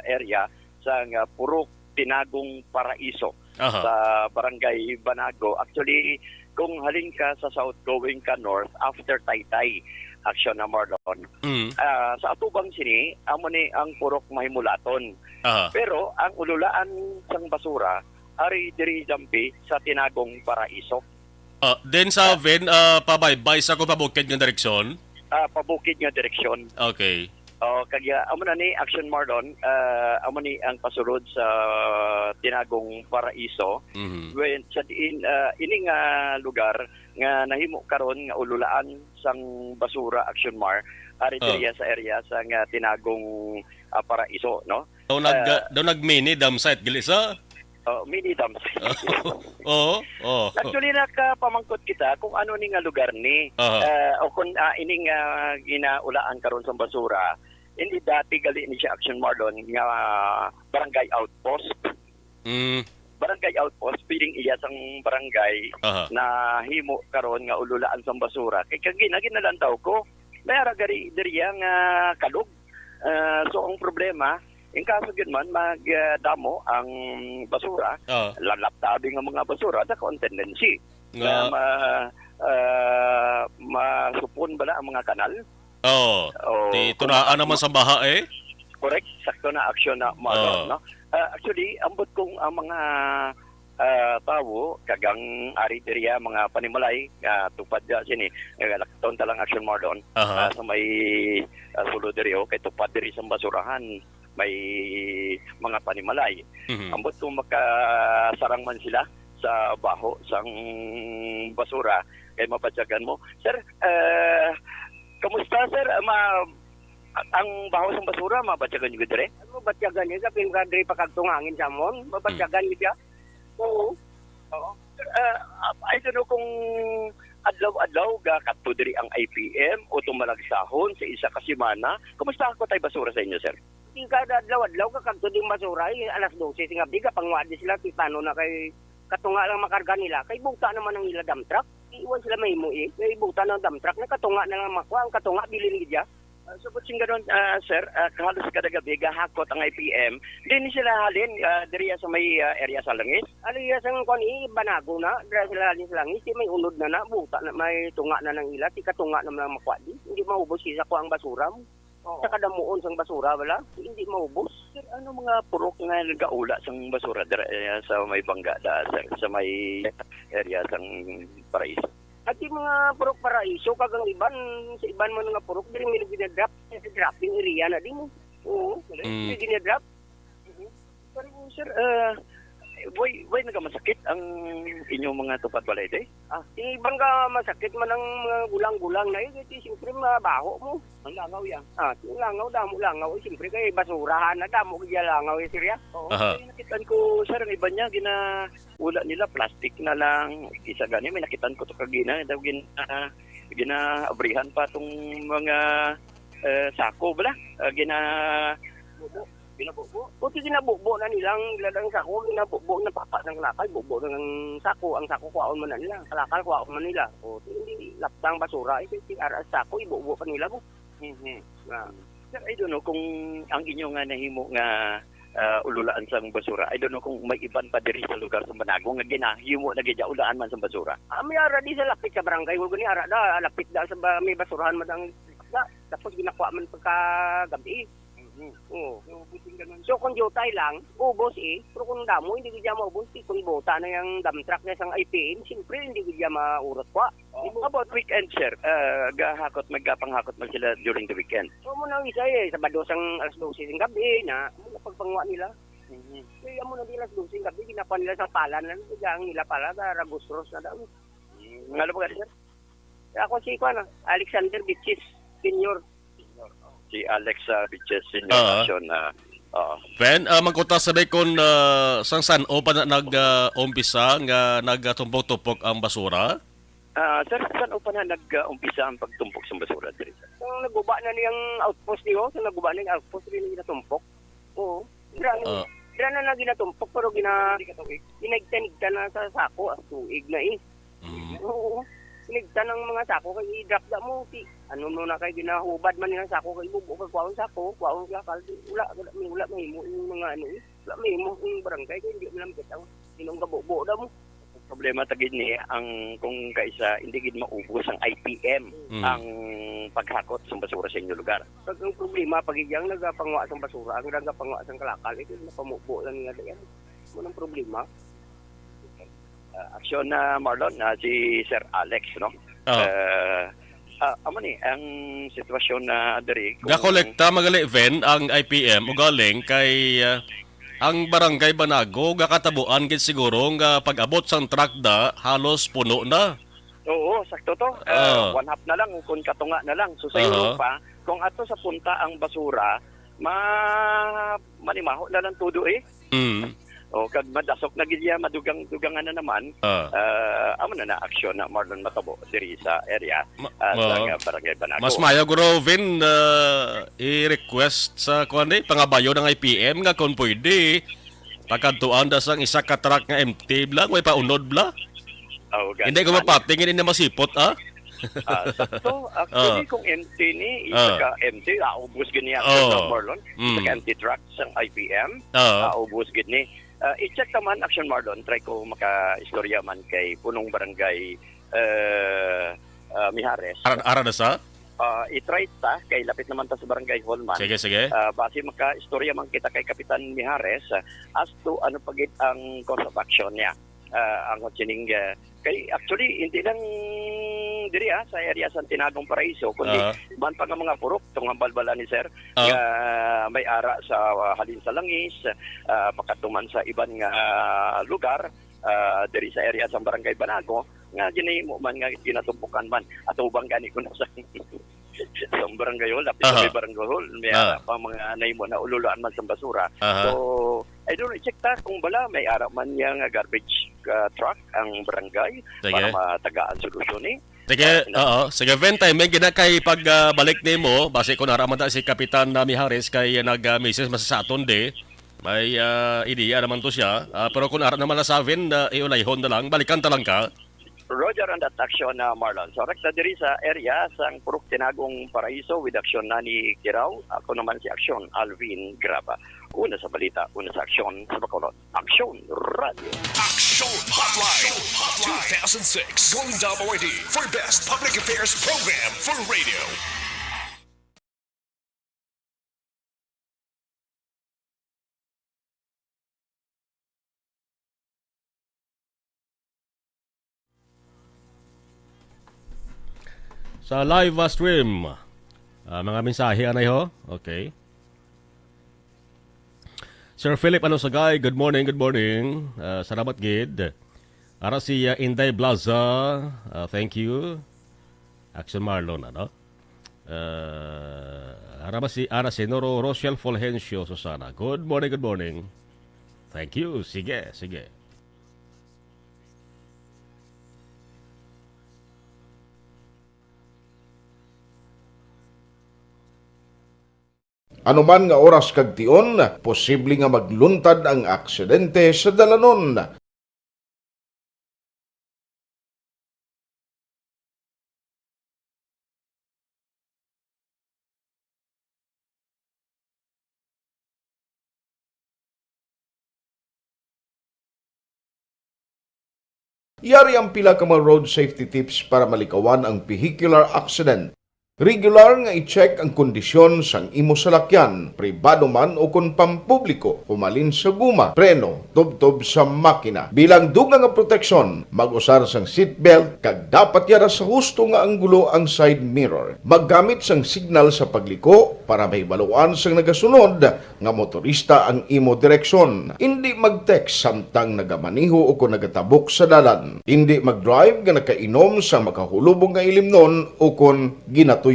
area sang, ah, Purok Tinagong Paraiso. Aha. Sa Barangay Banago. Actually, kung halin ka sa south going ka north, after Taytay, Aksyon na Marlon. Mm. Ah, sa atubang sini, amo ni ang Purok Mahimulaton. Aha. Pero ang ululaan sang basura, ari diri dampi sa Tinagong Paraiso. Ah, then sa Vin, ah, pabaybay sa kung pabukid nga direksyon? Ah, pabukid nga direksyon. Okay. Oh, kag, ah, amo na ni Aksyon Marlon, ah, amo ni ang pasulod sa Tinagong Paraiso. Mhm. When sa diin, ah, ini nga lugar nga nahimo karon nga ululaan sang basura, Aksyon Mar, ari Oh. diriya sa area sa nga Tinagong, ah, Paraiso, no? Daw nag, Ah. daw nag mini dump site gali sa? Oh, mini dump site. Oo, oo. Actually, nakapamangkot kita kung ano ni nga lugar ni. Aha. Ah, o kung, ah, ini nga ginaulaan karon sa basura, hindi dati gali ni siya, Action Marlon, nga barangay outpost. Mm. Barangay outpost, piling iya sang barangay Aha. na himo karon nga ululaan sang basura. Kay kagi na ginalantaw ko, may ara gari diriya nga kalog. Ah, so ang problema, in kaso gyud man mag, ah, damo ang basura, Ah. lalaptabi nga mga basura, dako ang tendency Nga na ma, ah, masupon bala ang mga kanal. Oo. Oh, Ti kung tunaan ang naman sa baha eh. Correct, sakto na aksyon na mo, Oo. no? Ah, actually, ambot kung ang mga, ah, tawo, kag ang ari diriya, mga panimalay, ah, tupad dya sini, eh, lakton ta lang aksyon mo doon. Aha. Ah, sa may, ah, sulod diri, oh, kay tupad diri sa basurahan, may mga panimalay. Mhm. Ambot kung makasarang man sila sa baho sang basura, kay mabatyagan mo. Sir, ah, kamusta, sir? Ah, ma-, ang baho sang basura, mabatyagan niyo dire? Ano, batyagan niya, sa pinakadre pa kagtungangin sa amon, mabatyagan niya siya. Oo. Oo. Ah, I don't know kung adlaw-adlaw ga kadto diri ang I P M o tumalagsahon sa isa ka semana. Kumusta ako tay basura sa inyo, sir? Di kada adlaw-adlaw ga kadto ding basura, eh, alas dose sing gabi, ga pangwadi sila, ti paano na kay katunga lang makarga nila, kay buta naman ang ila dump truck. Iwan sila mahimo, eh. Kay buta ng dump truck, nakatunga na lang makuha, ang katunga, bilin gid ya. Ah, so, but sing ganun, ah, sir, ah, halos kada gabi gahakot ang I P M. Di ni sila halin, ah, diri sa may, ah, area sa Langis? Ano iya sang kuan, eh, Banago na, dira sila halin sa Langis, di may unod na na, buta na, may tunga na nang ila, ti katunga na lang makuha di. Hindi maubos isa ko ang basura mo. Oo. Sa kadamuon sang basura, wala, hindi maubos. Sir, ano mga purok nga nagaula sang basura dira, eh, sa may Bangga da, sa, sa may area sang Paraiso? At yung mga purok Paraiso, kag ang iban, sa iban man nga purok, diri may ginadrop, sa dropping area na din. Oo, Mm. may ginadrop. Mhm. Pero, sir, ah, why, why nagamasakit ang inyong mga tupad balay, day? Ah, yung iban ka masakit man ang mga gulang-gulang na yun, kasi siyempre mabaho mo. Ang langaw yan. Ah, yung langaw, damo langaw. Eh, siyempre kay basurahan na, damo kaya langaw yung sirya. Oo, Aha. Kaya nakitaan ko, sir, ang iban niya, gina, wala nila, plastic na lang. Isa gani, may nakitaan ko to kagina, daw gina, ginaabrihan pa tong mga, eh, sako, bala? Ah, gina, Bubo. Ginabubo. Buti ginabubo na nilang, nilang sako, ginabubo na papa ng kalakal, bubo na ng sako, ang sako kuhaon man na nila, kalakal kuhaon man nila. O, di, hindi laptang basura, eh, si, si R S sako, ibubo pa nila mo. Mhm. Ah. Sir, I don't know kung ang inyo nga nahimo nga, ah, ululaan sang basura, I don't know kung may iban pa diri sa lugar sa Banago nga ginahimo na gid ulaan man sang basura. Ah, may ara di sa lapit sa barangay, wala ni ara da, lapit da sa ba, may basurahan madang da. Tapos ginakuha man pagka gabi. Mhm. Oo. So, buting ganun. So, kung jutay lang, ubos eh. Pero kung damo, hindi ko dyan maubos eh. Kung bota na yung dump truck na isang I P M, siyempre, hindi ko dyan maurot pa. Oh, about weekend, sir? Ah, gahakot, magkapanghakot man sila during the weekend? So, mo nang isa eh. Sabado sang alas dose ng gabi na, mo na pagpanguha nila. Mhm. Kaya mo na di alas dose ng gabi, ginakuha nila sa palan lang. Kaya ang nila pala, ragusros na daw. Mm. Nga lugar, sir? Ako si, kuwan, ah, Alexander Bichis Senior. Si Alex, ah, Bichis Senior. Oo. Action, ah, oo. Ben, ah, mangkuta sa bay kung, ah, sang san-o pa na nag, ah, umpisa nga nagatumpok-tumpok ang basura? Ah, sir, san-o pa na nag, ah, umpisa ang pagtumpok sa basura diri, sir? Kung naguba na niyang outpost niyo, kung naguba na yung outpost, rin yung natumpok. Oo. Dira na, Ah. dira na na ginatumpok, pero gina-, ginigtan-igtan na sa sako, ah, tuig na eh. Mm. Oo. Ginigtan ang mga sako, kay i-drop da mo, ti-, ano mo na kay ginahubad man nilang sako, kay bubo kay kwaon sako, kwaon lakal, di, wala, wala, wala mahimo yung mga ano eh. Wala mahimo yung barangay, kay hindi mo lang bitaw. Sinong gabubo da mo? Problema ta gid ni ang kung kaisa hindi gid maubos ang I P M Mm. ang paghakot sa basura sa inyo lugar. Pag ang problema, pag iyang nagapanguha sang basura, ang nagapanguha sang kalakal, ito yung napamubo lang nga diyan. Mo nang problema. Ah, aksyon na, Marlon, na si Sir Alex, no? Oo. Ah, ah, amo ni ang sitwasyon na diri kung Gakolekta magali, Ven, ang I P M, ugaling kay, ah, ang Barangay Banago, gakatabuan gid siguro nga pag-abot sang truck da, halos puno na. Oo, sakto to. Ah, Ah. one half na lang, kung katunga na lang. So, sa Aha. Europa, kung ato sa punta ang basura, ma-, manimaho na lang todo eh. Mm. O, kag madasok na gid iya, madugang-dugangan na naman. Ah. Ah, amo na na aksyon na, Marlon, matabo diri sa area, Ma-, ah, sa ma-, nga Barangay Banago. Mas maayo, guro Vin, ah, i-request sa, kuwan, eh, pangabayo ng I P M nga kung pwede, pakadtuan da sang isa ka truck nga empty bla, way paunod bla. Oh, gani. Hindi ko mapati, hindi na masipot, ah. Ah, sakto. Actually, Ah. kung empty ni, isa Ah. ka empty, ah, ubos gid niya, Oh. Sir Marlon. Isa ka Mm. empty truck sang I P M, Ah. ah, ubos gid ni. Ah, i-check naman, Action Marlon, try ko maka-istorya man kay punong barangay, eh, ah, Mijares. Ara, ara na sa? Ah, i-try ta, kay lapit naman ta sa barangay hall man. Sige, sige. Ah, basi maka-istorya man kita kay Kapitan Mijares, ah, as to ano pa gid ang course of action niya. Ah, ang sining, ah, kay actually, hindi lang diri, ah, sa area sa Tinagong Paraiso, kundi Ah. man pa nga mga purok, tong hambal bala ni Sir, Ah. nga may ara sa, ah, halin sa Langis, ah, makatuman sa iban nga, ah, lugar, ah, diri sa area sa Barangay Banago, nga ginahimo man, nga ginatumpukan man, atubang gani ko na sa, sa Barangay Hall, lapit sa Ah. may Barangay Hall, may Ah. ara pa mga nahimo na ululaan man sa basura. Aha. So, I don't know, check ta kung bala may ara man niya nga garbage, ah, truck ang barangay Sige. para matagaan solusyon eh. Sige, Ah, oo. Sige, Ven, timing gina kay pag, ah, balik nimo, basi kung ara man ta si Kapitan, ah, Mijares kay, ah, nag, ah, message man sa aton di. May, ah, ideya naman to siya. Ah, pero kung ara naman na sa Ven, ah, iulayhon na lang, balikan ta lang ka. Roger, and that action na, Marlon. So, rekta diri sa area sang Purok Tinagong Paraiso with action na ni Kiraw. Ako naman si action, Alvin Graba. Una sa balita, una sa aksyon sa Bacolod. Aksyon Radio. Action Hotline, two thousand six Golden Dome Awardee for Best Public Affairs Program for Radio. Sa live, ah, stream, ah, mga mensahe anay ho. Okay. Sir Philip Alusagay, good morning, good morning. Ah, salamat gid. Ara si, ah, Inday Blaza, ah, thank you. Action Marlon, ano? Ah, ara ba si, ara si Noro Rochelle Fulgencio Susana. Good morning, good morning. Thank you. Sige, sige. Anuman nga oras kag tion, posible nga magluntad ang aksidente sa dalanon. Yari ang pila ka mga road safety tips para malikawan ang vehicular accident. Regular nga i-check ang kondisyon sang imo salakyan, pribado man o kon pampubliko, humalin sa guma, preno, tubtob sa makina. Bilang dugang nga proteksyon, mag-usar sang seatbelt kag dapat yara sa husto nga anggulo ang side mirror. Maggamit sang signal sa pagliko para mahibaluan sang nagasunod nga motorista ang imo direksyon. Indi mag-text samtang nagamaneho o kon nagatabok sa dalan. Indi mag-drive nga nakainom sa makahulubong nga ilimnon o kon ginatuyo.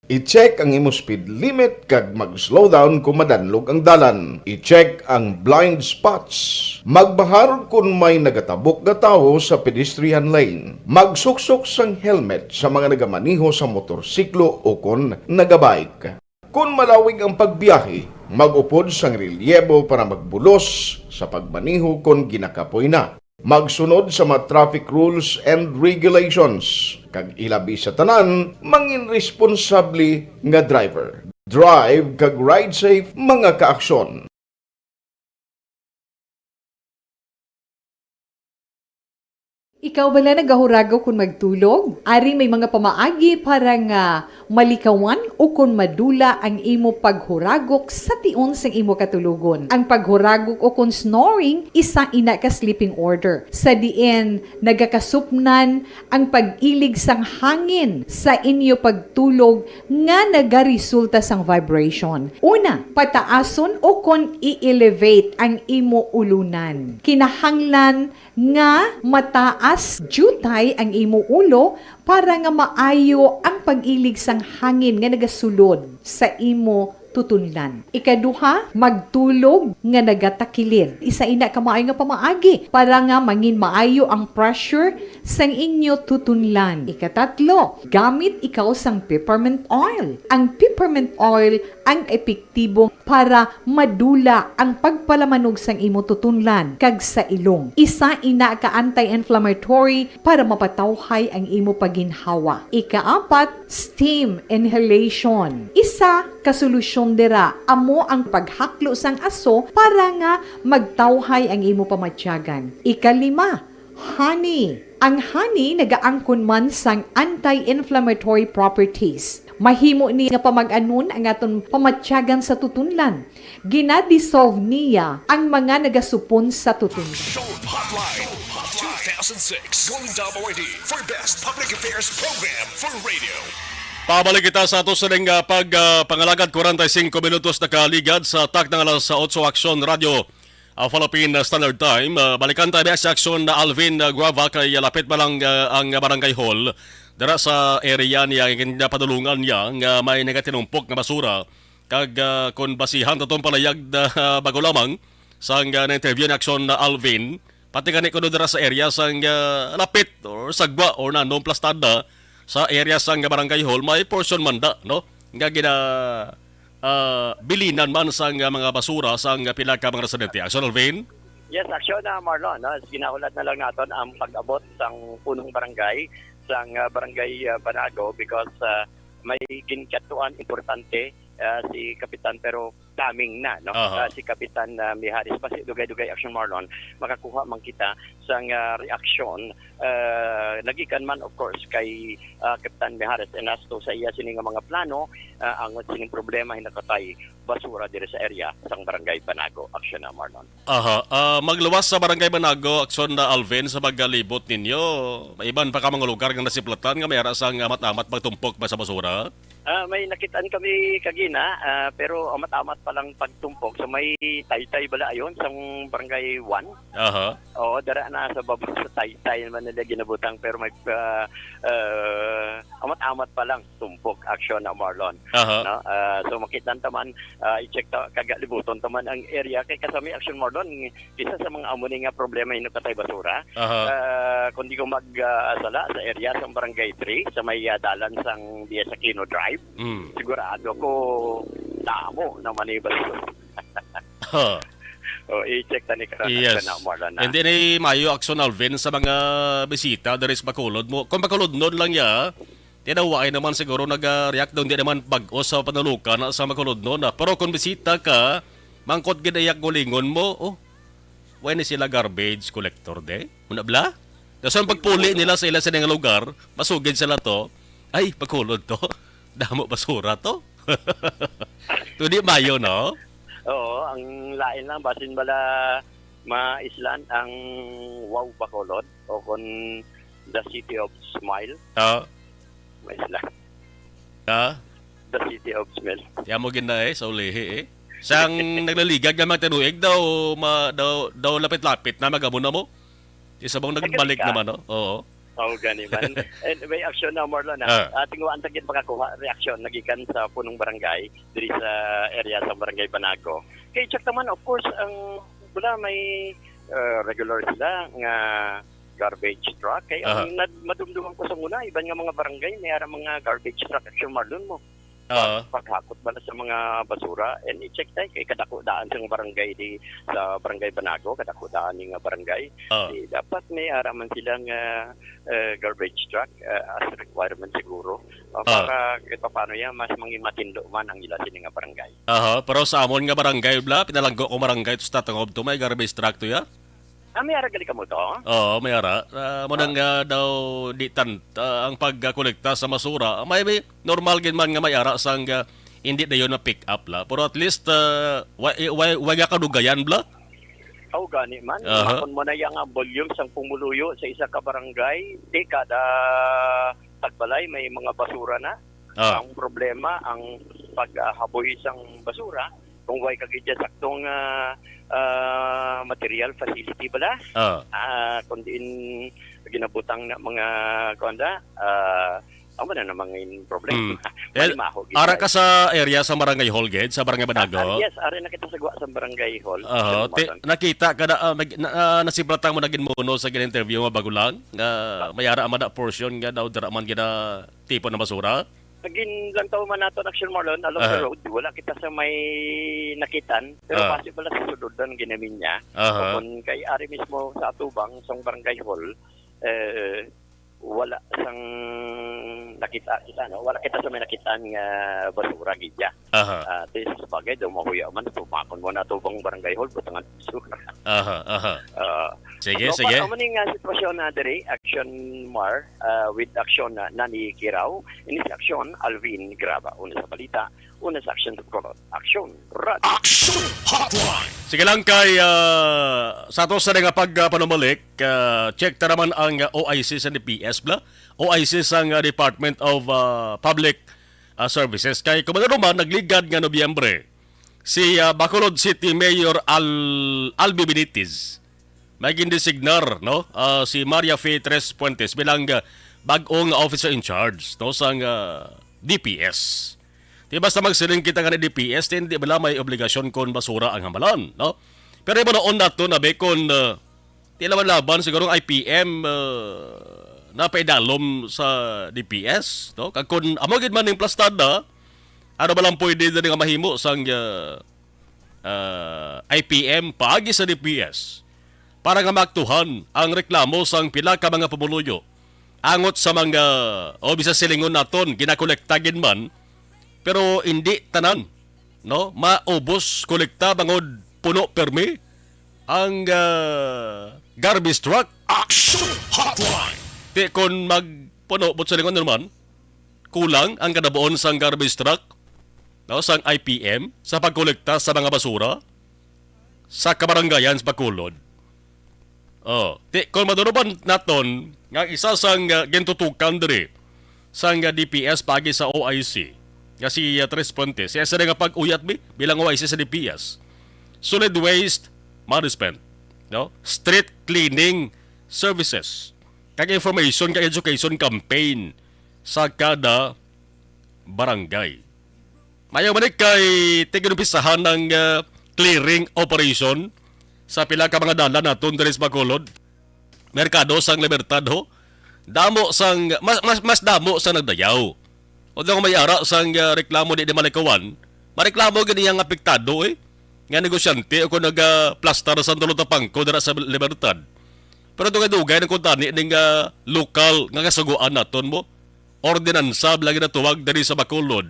I-check ang imo speed limit kag mag-slow down kon madanlog ang dalan. I-check ang blind spots. Magbahar kon may nagatabok nga tawo sa pedestrian lane. Magsuksok sang helmet sa mga nagamaneho sa motorsiklo o kon nagabike. Kon malawig ang pagbiyahe, mag-upod sang relyebo para magbulos sa pagmaneho kon ginakapoy na. Magsunod sa mga traffic rules and regulations, kag ilabi sa tanan, mangin responsable nga driver. Drive kag ride safe, mga kaaksyon. Ikaw bala nagahuragok kon magtulog? Ari may mga pamaagi para nga malikawan o kon madula ang imo paghuragok sa tion sang imo katulogon. Ang paghuragok o kon snoring, isa ina ka sleeping order, sa diin nagakasupnan ang pag-ilig sang hangin sa inyo pagtulog nga nagaresulta sang vibration. Una, pataason o kon i-elevate ang imo ulunan. Kinahanglan nga mataas diutay ang imo ulo para nga maayo ang pag-ilig sang hangin nga nagasulod sa imo tutunlan. Ikaduha, magtulog nga nagatakilid. Isa ina ka maayo nga pamaagi para nga mangin maayo ang pressure sang inyo tutunlan. Ikatatlo, gamit ikaw sang peppermint oil. Ang peppermint oil ang epektibo para madula ang pagpalamanog sang imo tutunlan kag sa ilong. Isa ina ka anti-inflammatory para mapatawhay ang imo paginhawa. Ikaapat, steam inhalation. Isa ka solusyon dira amo ang paghaklo sang aso para nga magtawhay ang imo pamatyagan. Ikalima, honey. Ang honey nagaangkon man sang anti-inflammatory properties. Mahimo ni nga pamag-anon ang aton pamatyagan sa tutunlan. Gina-dissolve niya ang mga nagasupon sa tutunlan. Action Hotline, two thousand six Golden Dome Awardee for Best Public Affairs Program for Radio. Pabalik kita sa ato sa ning, ah, pag, ah, pangalagad, kwarenta y cinco minutos nakaligad sa takna nga alas otso. Aksyon Radio, ah, Philippine Standard Time. Ah, balikan tayo sa aksyon na Alvin, ah, Guava, kay, ah, lapit pa lang, ah, ang barangay hall. Dara sa area niya, ang ginapadulungan niya nga may nagatinumpok nga basura. Kag, ah, kon basihan ta tong palayag na, ah, bago lamang sang, ah, na-interview ni Aksyon na Alvin, pati gani kuno dira sa area sang, ah, lapit or sagwa or nanong plastada sa area sang barangay hall, may portion man da, no? Nga gina, ah, bilinan man sang, ah, mga basura sang pila ka mga residente. Aksyon Alvin? Yes, action na, Marlon, no? Ginahulat na lang naton ang pag-abot sang punong barangay, sang, ah, barangay, ah, Banago, because, ah, may ginkadtuan importante, ah, si Kapitan, pero coming na, no? Aha. Ah, si Kapitan, ah, Mijares. Basi dugay-dugay, action, Marlon, makakuha man kita sang, ah, reaksyon, ah, nagikan man, of course, kay, ah, Kapitan Mijares, and as to sa iya sini nga mga plano, ah, angot sining problema hinakatay basura diri sa area sang Barangay Banago. Action na, Marlon. Aha. Ah, magluwas sa Barangay Banago, Aksyon na Alvin, sa pagalibot ninyo. May iban pa ka mga lugar nga nasiplatan nga may ara sang amat-amat magtumpok ba sa basura? Ah, may nakitaan kami kagina, ah, pero amat-amat pa lang pagtumpok. So may taytay bala ayon sang Barangay one. Aha. Oo, dara na sa baba sa taytay naman nila ginabutang, pero may, ah, ah, amat-amat pa lang tumpok, action na, Marlon. Aha. No? Ah, so makita ta man, ah, i-check ta, kagalibuton ta man ang area kay kasami, action, Marlon, isa sa mga amo ni nga problema, hinakatay basura. Aha. Ah, kung di ko mag, ah, sala, sa area sa Barangay three, sa may, ah, dalan sang Diez Aquino Drive, Mm. sigurado ko damo naman ni basura. Ha. O, i-check ta ni karon, Yes. Action na, Marlon, na. Hindi ni mayo, action, Alvin, sa mga bisita diri sa Bacolod mo. Kung Bacolodnon lang ya, tinawaay naman siguro nag-react daw, hindi naman bag-o sa panulukan na sa Bacolodnon na. Pero kung bisita ka, mangkot gid iya gulingon mo, oh, why ni sila garbage collector de? Muna bla? Tapos ang pagpuli nila sa ila sa nga lugar, masugid sila to, ay, Bacolod to. Damo basura to. Hindi mayo, no? Oo, ang lain lang, basin bala maislan ang Wow Bacolod o kon The City of Smile. Ah. Maislan. Ah? The City of Smile. Tiyan mo gina eh, sa ulihi eh. Sang naglaligad nga mga tinuig daw, ma, daw, daw lapit-lapit na magamo na mo. Isa bang nagbalik Nagkabig ka? naman, no? Oo. Oo, gani man. Anyway, action na, Marlon, ha? Ah. Ah, tinguhaan ta gid makakuha reaksyon nagikan sa punong barangay diri sa area sa Barangay Banago. Kay check naman, of course, ang wala may, ah, regular sila nga garbage truck. Kay ang Aha. nad-, madumduman ko sa una, iban nga mga barangay, may ara mga garbage truck, action, Marlon, mo. Oo. Paghakot bala sa mga basura, and i-check tayo kay kadako daan sa barangay di, sa Barangay Banago, kadako daan ni nga barangay. Oo. Di, dapat may ara man sila nga, eh, garbage truck, eh, as requirement siguro. Ah, Ah. para kahit paano yan, mas mangin matinlo man ang ila sini nga barangay. Aha, pero sa amon nga barangay, bla, pinalanggo ko barangay, to sa tatangob to, may garbage truck to ya? Ah, may ara gali kamo to? Oo, may ara. Ah, mo nang, ah, daw di tan-, ah, ang pagkolekta sa basura. May, may normal gid man nga may ara sang, ah, hindi dayon na pick up la. Pero at least, ah, wa, wa, wa nga kadugayan bla. Aw, gani man. Aha. Makon mo na yang, ah, volume sang pumuluyo sa isa ka barangay, di kada tagbalay may mga basura na. Ah. Ang problema, ang paghaboy sang basura, kung way ka gid saktong, ah, ah, material facility bala. Ah. Ah, kung diin ginabutang na mga, kuwan da, ah, amo na namang in problema. Mm. Well, Malimaho gid ara tayo. ka sa area sa Barangay Hall, gid, sa Barangay Banago? Ah, ah, yes, ari na kita sa guwa sa Barangay Hall. Aha, Sa ti-, Lumasan. nakita ka na, ah, mag-, na, ah, nasibratan mo na gid mo, no, sa gin-interview mo bago lang, nga may ara man na portion nga daw dira man gina-, tipo na basura? Nagin lang tao man nato, Action Marlon, along Aha. the road, wala kita sa may nakitan, pero Ah. possible na sa sulod na ang ginamin niya. Aha. O kung kay ari mismo sa atubang, sa barangay hall, eh, wala sang nakita kita, no? Wala kita sa may nakitan nga basura gid ya. Aha. Ah, at least, bagay daw mahuya man, tumakon mo na atubang barangay hall, butangan basura. Aha, aha. Ah, Sige, so, sige. Amo ni nga sitwasyon na diri, Action Mar, ah, with Action na, Nani Kirao, ini si Action, Alvin Graba, una sa balita, una sa Action Tugkolot. Action, Rad. Action Hotline! Sige lang kay, ah, sa ato sa nga pag, ah, panumalik, ah, check ta naman ang, ah, O I C sa D P S, bla? O I C sa, ah, Department of, ah, Public, ah, Services. Kay kung ano man, nagligad nga Nobyembre, si, ah, Bacolod City Mayor Al-, Albi Benitez, may gindesignar, no? Ah, si Maria Fe Tres Fuentes bilang, ah, bag-ong officer in charge, no, sang, ah, D P S. Di basta magsiling kita nga ni D P S, di, di bala may obligasyon kon basura ang hamalan, no? Pero ibaon nato na be kon, ah, di laban-laban siguro ang I P M, ah, napaidalom sa D P S, no? Kag kon amo gid man ning plastada, ano ba lang pwede diri nga mahimo sang, ah, ah, I P M paagi sa D P S. para nga maaktuhan ang reklamo sang pila ka mga pumuluyo angot sa mga, o bisan silingon naton, ginakolekta gid man, pero indi tanan, no, maubos kolekta bangod puno permi ang, ah, garbage truck. Action Hotline! Ti kon magpuno, but silingon naman, kulang ang kadabuon sang garbage truck, no, sang I P M sa pagkolekta sa mga basura sa kabarangayan sa Bacolod. Oh, ti, kung maduruban naton nga ang isa sang, ah, gintutukan diri sang, ah, D P S paagi sa O I C, nga si, ah, Tres Puentes, siya sila nga pag-uyat bi bilang O I C sa D P S, solid waste management, no? Street cleaning services, kag information kag education campaign sa kada barangay. Mayo man ni kay tiginumpisahan ang, ah, clearing operation sa pila ka mga dalan naton diri sa Bacolod. Merkado sang Libertad, ho. Damo sang, mas, mas, mas damo sa nagdayaw. O daw may ara sang, ah, reklamo di, di malikawan, mareklamo gid ang apektado, eh, nga negosyante o kung nagaplastar sa tulo tapangko dira sa Libertad. Pero dugay-dugay nang kuntani ning, ah, lokal nga kasugoan naton mo, ordinansa bala ginatuwag diri sa Bacolod,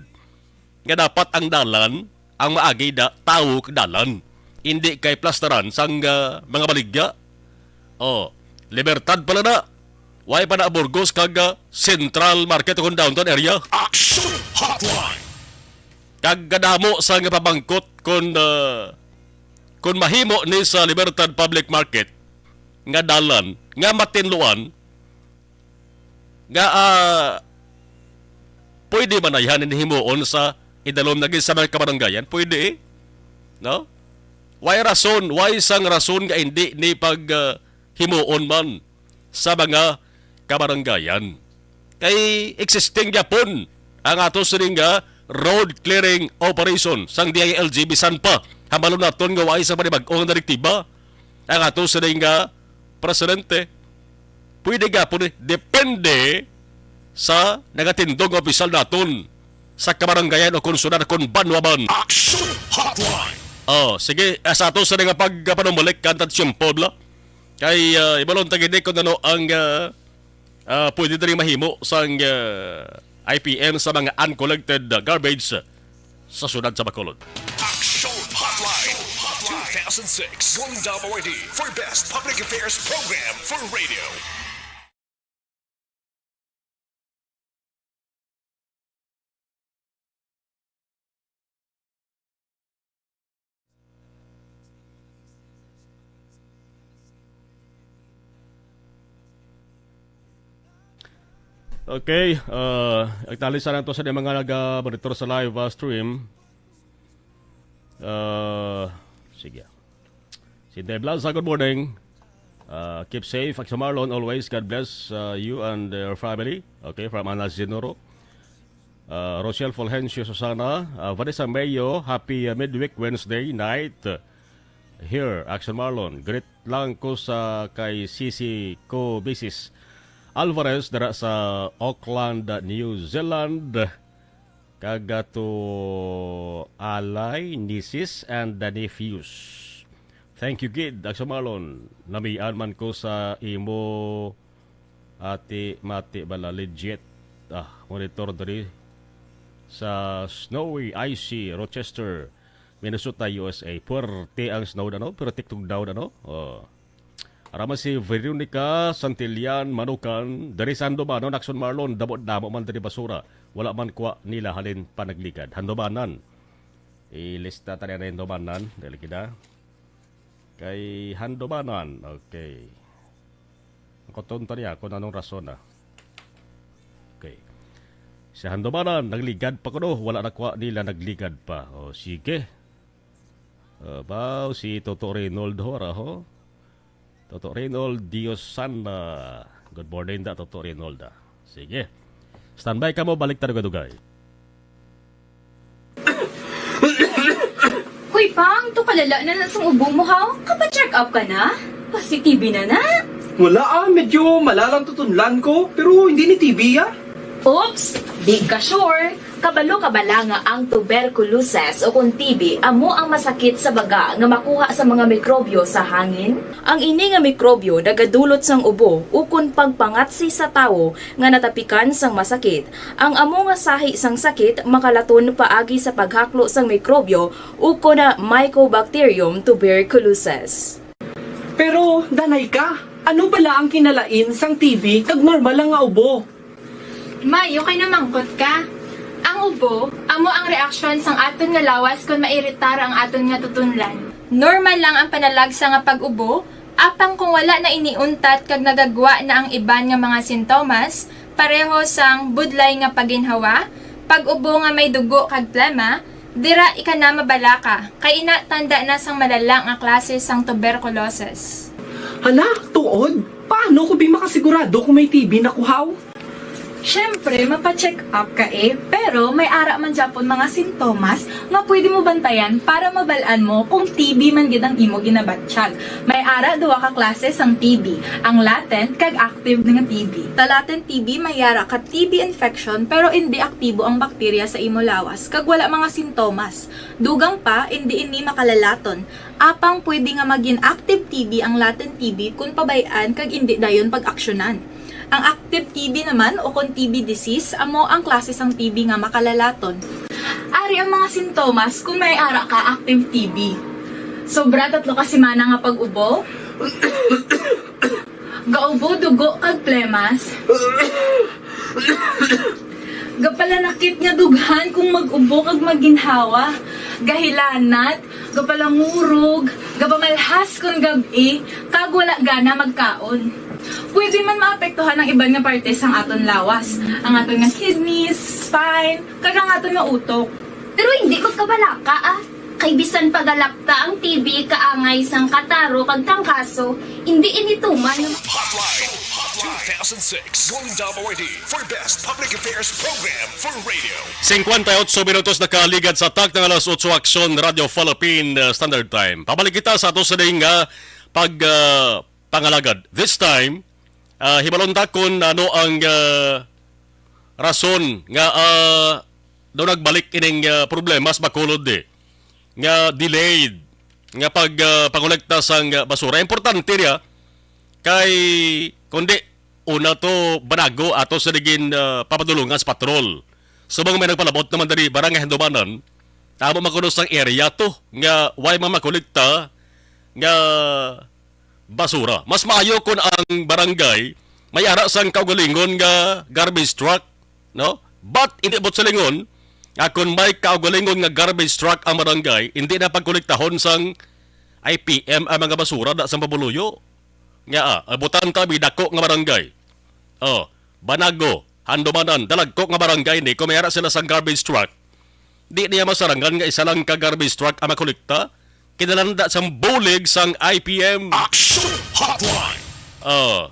nga dapat ang dalan ang maagi da tawo kag dalan, indi kay plastaran sang, ah, mga baligya. Oh, Libertad pala na. Way pa na Burgos kag, ah, Central Market o kon downtown area. Action Hotline! Kag kadamo sa nga pabangkot kon, ah, kon mahimo ni sa Libertad Public Market nga dalan nga matinluan nga, ah, pwede man na yan himuon sa idalom na gid sa mga kabaranggayan? Pwede, eh. No? Way rason, way sang rason nga hindi ni pag, ah, himuon man sa mga kabaranggayan. Kay existing gyapon ang ato sining nga road clearing operation sang D I L G, bisan pa hambalon naton nga way sa panibag-o nga direktiba ang ato sining nga presidente. Pwede gapon, eh, depende sa nagatindog nga opisyal naton sa kabarangayan o konsular kon banwa man. Action Hotline! Oh, sige, ah, sa ato sa nga pagpanumalik, kantat siyempo bla. Kay, ah, ibalon ta gid kung ano ang, ah, ah, pwede diri mahimo sang, ah, I P M sa mga uncollected, ah, garbage sa siyudad sa Bacolod. Action Hotline two thousand six Golden Dome Awardee for Best Public Affairs Program for Radio. Okay, uh, agtali sa nato sa mga naga-monitor sa live, uh, stream. Uh, sige. Si Dave Lanza, good morning. Uh, keep safe, Action Marlon, always. God bless, uh, you and your family. Okay, from Ana Zinoro. Uh, Rochelle Fulgencio Susana, uh, Vanessa Mayo, happy, uh, midweek Wednesday night. Here, Action Marlon. Greet lang ko sa kay Sisi ko, Misis Alvarez, dira sa Auckland, New Zealand. Kag ato alay, nieces and the nephews. Thank you gid, Action Marlon. Namian man ko sa imo, ati mati bala legit. Ah, monitor diri sa snowy, icy Rochester, Minnesota, U S A. Puwerte ang snow, ano? Pero tiktog daw, ano? Oh. Ara man si Veronica Santillan Manukan, diri sa Handumanan, Action Marlon, damo-damo man diri basura. Wala man kwa nila halin pa nagligad. Handumanan. Ilista ta niya na Handumanan. Dali kita. Kay Handumanan. Okay. Ang kutonta niya kung anong rason na. Okay. Sa Handumanan, nagligad pa kuno. Wala na kwa nila nagligad pa. O, sige. Uh, baw, si Toto Reynold ho, ara ho. Toto Reynold Diosana. Good morning da, Toto Reynold, ah. Sige. Standby ka mo, balik ta dugay-dugay. Hoy, Pang, to kalala na na sang ubo mo, ha? Kapa-check up ka na? Pasi-T B na na? Wala, ah, medyo malalang tutunlan ko, pero hindi ni T B, ah. Oops, di ka sure. Kabalo ka bala nga ang tuberculosis o kon T B amo ang masakit sa baga nga makuha sa mga mikrobyo sa hangin? Ang ini nga mikrobyo nagadulot sang ubo ukon pagpangatsi sa tawo nga natapikan sang masakit. Ang amo nga sahi sang sakit makalaton paagi sa paghaklo sang mikrobyo ukon Mycobacterium tuberculosis. Pero, danay ka, ano bala ang kinalain sang T B kag normal lang nga ubo? May, okay na mangkot ka. Ang ubo, amo ang reaksyon sang aton nga lawas kon mairitar ang aton nga tutunlan. Normal lang ang panalagsa nga pag-ubo, apang kung wala na ini untat kag nagagwa na ang iban nga mga sintomas, pareho sang budlay nga paginhawa, pag-ubo nga may dugo kag plema, dira ika na mabalaka, kay ina tanda na sang malala nga klase sang tuberculosis. Hala, tuod? Paano ko bi makasigurado kung may T B na kuhaw? Siyempre, mapa-check up ka eh, pero may ara man gyapon mga sintomas nga pwede mo bantayan para mabal-an mo kung T B man gid ang imo ginabatyag. May ara duha ka klase sang T B, ang latent kag active nga T B. Sa latent T B, may ara ka T B infection pero indi aktibo ang bakterya sa imo lawas kag wala mga sintomas. Dugang pa, indi ini makalalaton. Apang pwede nga magin active T B ang latent T B kon pabay-an kag indi dayon pag-aksyonan. Ang active T B naman o kon T B disease amo ang klase sang T B nga makalalaton. Ari ang mga sintomas kon may ara ka active T B. Sobra tatlo ka semana nga pag-ubo. Gaubo dugo kag plemas. Gapalanakit nga dughan kung mag-ubo kag maginhawa. Gahilanat, gapalangurog, gapamalhas kon gab-i, kag wala gana magkaon. Pwede man maapektuhan ang iban nga parte sang aton lawas, ang aton nga kidneys, spine, kag ang aton nga utok. Pero hindi magkabalaka, ah. Kay bisan pagalapta ang T B kaangay sang kataro kag tangkaso, hindi ini tuman. Hotline, Hotline two thousand six, Golden Dome Awardee for Best Public Affairs Program for Radio. Cincuenta y ocho minutos nakaligad sa takna nga alas otso, Aksyon, Radyo Philippine, uh, Standard Time. Pabalik kita sa ato sa ding nga pag, uh, pangalagad. This time, uh, hibalon ta kon ano ang, uh, rason nga, uh, daw nagbalik ining, uh, problema sa Bacolod, eh, nga delayed nga pag, uh, pangolekta sang, uh, basura. Importante niya kay kundi una to banago ato sa ligin, uh, papadulungan sa patrol. Subong may nagpalabot naman diri, Barangay Handumanan, tamo makuno sang area to nga way mamakolekta nga basura. Mas maayo kon ang barangay may ara sang kaugalingon nga garbage truck, no? But hindi buot silingon nga kon may kaugalingon nga garbage truck ang barangay, hindi na pagkolektahon sang I P M ang mga basura da sang pabuluyo. Nga, ah, butan ta, may dako nga barangay. Oh, Banago, Handumanan, dalagko nga barangay ni, kung may ara sila sang garbage truck, di niya masarangan nga isa lang ka garbage truck ang makolekta. Kinalanda sang bulig sang I P M. Action Hotline! Oh,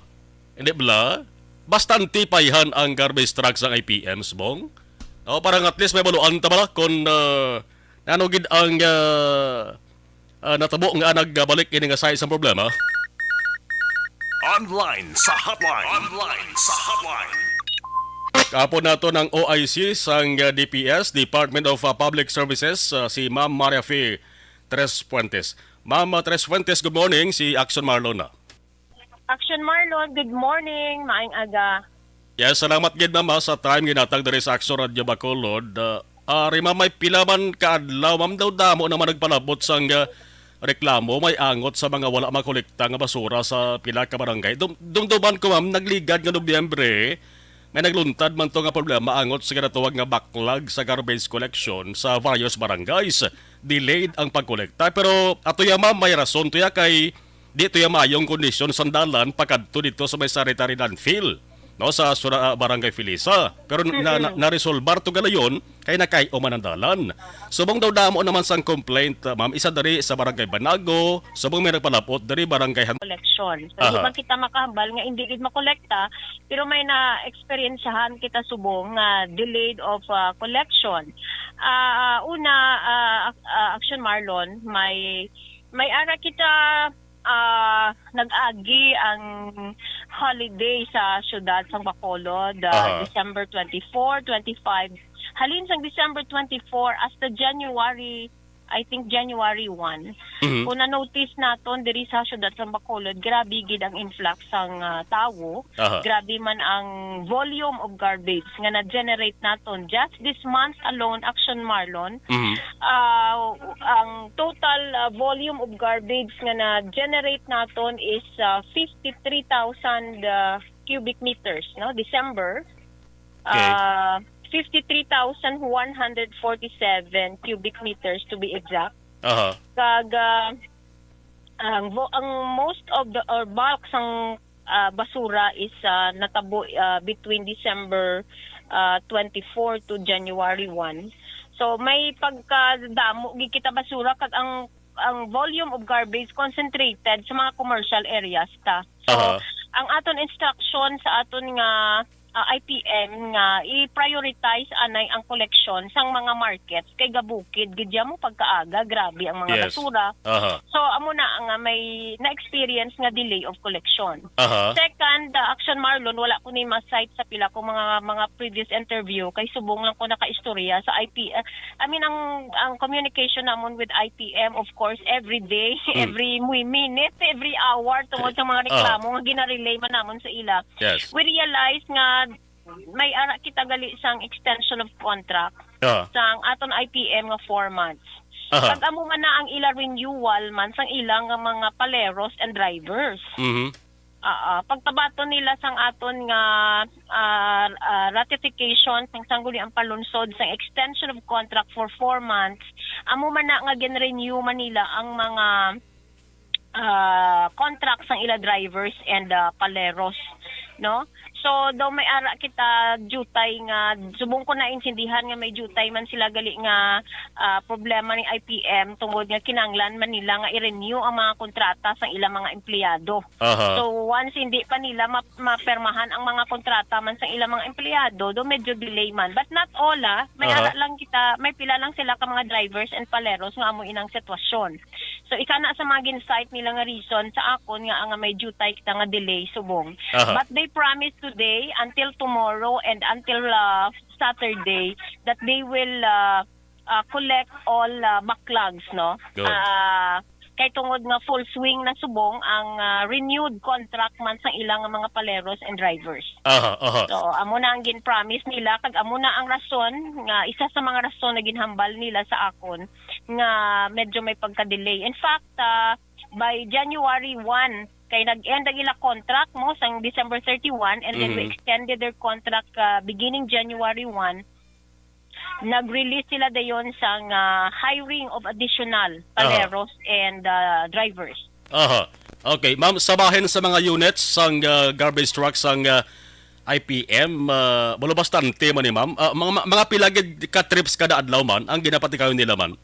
hindi bala? Bastante payhan ang garbage truck sang I P M, subong. Oh, parang at least may baluan ta bala kung, ah, ano gid ang, ah, ah, natabo nga nagbalik ini nga size ang problema. Online sa Hotline. Online sa Hotline. Kapo nato ng O I C sang, ah, D P S, Department of, ah, Public Services, ah, si Ma'am Maria Fe Tres Fuentes. Ma'am, ah, Tres Fuentes, good morning. Si Action Marlon na. Action Marlon, good morning. Maayong aga. Yes, salamat gid, ma'am, ha, sa time ginatag diri sa Action Radio Bacolod. Ah, ah, ari, ma'am, may pila man ka adlaw, ma'am, daw damo naman nagpalabot sang, ah, reklamo, may angot sa mga wala makolekta nga basura sa pila ka barangay. Dum dumduman ko, ma'am, nagligad nga Nobyembre, may nagluntad man to nga problema angot sa ginatawag nga backlog sa garbage collection sa various barangays. Delayed ang pagkolekta. Pero ato ya, ma'am, may rason to ya kay di to ya maayong kondisyon sang dalan pakadto dito sa may sanitary landfill, no, sa Sura-, ah, Barangay Felisa. Pero na, na, naresolbar to ganayon kay nakay-o man ang dalan. Subong daw damo naman sang complaint, ah, ma'am, isa diri sa Barangay Banago, subong may nagpalapot diri Barangay Han- Collection. So, di Aha. man kita makahambal nga hindi gid makolekta, pero may na-experiensyahan kita subong nga delayed of, ah, collection. Ah, una, ah, ak- ah, Action Marlon, may may ara kita Ah, nag-agi ang holiday sa siyudad sang Bacolod, ah, Aha. December twenty-four, twenty-five. Halin sang December twenty-four hasta January, I think January one. Mhm. Kung na-notice naton diri sa siyudad sang Bacolod, grabe gid ang influx sang, ah, tawo. Aha. Grabe man ang volume of garbage nga na-generate naton just this month alone, Action Marlon. Mhm. Ah, ang total, ah, volume of garbage nga na-generate naton is, ah, fifty-three thousand, ah, cubic meters, no? December. Okay. Ah, fifty-three thousand one hundred forty-seven cubic meters, to be exact. Aha. Kag, ah, ang vo-, ang most of the, or bulk sang, ah, basura is, ah, natabo, ah, between December, ah, twenty-four to January one. So, may pagkadamo gid kita basura, kag ang, ang volume of garbage concentrated sa mga commercial areas ta. So, Aha. ang aton instruction sa aton nga, ah, I P M nga i-prioritize anay ang koleksyon sang mga markets kay gabukid gid ya mo pagkaaga, grabe ang mga Yes. basura. Aha. So, amo na nga may na-experience nga delay of collection. Aha. Second, uh, Action Marlon, wala ko ni ma-cite sa pila ko mga, mga previous interview kay subong lang ko nakaistorya sa I P, uh, I mean, ang, ang communication namon with I P M, of course, every day, Hmm. every mi-, minute, every hour, tungod sa mga Eh, ah. reklamo nga ginarelay man namon sa ila. Yes. We realize nga may ara kita gali sang extension of contract Ah. sang aton I P M nga four months. Aha. Kag amo man na ang ila renewal man sang ila nga mga paleros and drivers. Mhm. Ah, ah, pagtabaton nila sang aton nga, ah, ah, ratification sang Sangguniang Palunsod sang extension of contract for four months, amo man na nga gin-renew man nila ang mga, ah, contract sang ila drivers and, ah, paleros, no? So, daw may ara kita jutay nga, subong ko naintindihan nga may jutay man sila gali nga, ah, problema ni I P M tungod nga kinanglan man nila nga i-renew ang mga kontrata sang ilang mga empleyado. Aha. So, once hindi pa nila ma-, mapermahan ang mga kontrata man sa ilang mga empleyado, do medyo delay man. But not all, ah. May Aha. ara lang kita, may pila lang sila ka mga drivers and paleros nga amo inang sitwasyon. So, isa na sa mga gin-cite nila nga reason sa akon nga, nga may jutay kita nga delay subong. Aha. But they promise today until tomorrow and until, uh, Saturday that they will, uh, uh, collect all, uh, backlogs, no? Good. Ah, kay tungod nga full swing na subong ang, ah, renewed contract man sang ilang mga paleros and drivers. Aha, aha. So, amo na ang gin-promise nila, kag amo na ang rason nga, isa sa mga rason na ginhambal nila sa akon nga medyo may pagka-delay. In fact, ah, by January one, kay nag-end ang ila contract mo sang December thirty-one, and then we Mhm. extended their contract, ah, beginning January one. Nag-release sila dayon sang, ah, hiring of additional Aha. paleros and, ah, drivers. Aha. Okay, ma'am, sa bahin sa mga units sang, ah, garbage truck sang, ah, I P M, ah, wala bastante man ni, ma'am. Ah, mga, mga pila gid ka trips kada adlaw man ang ginapatikayon nila man?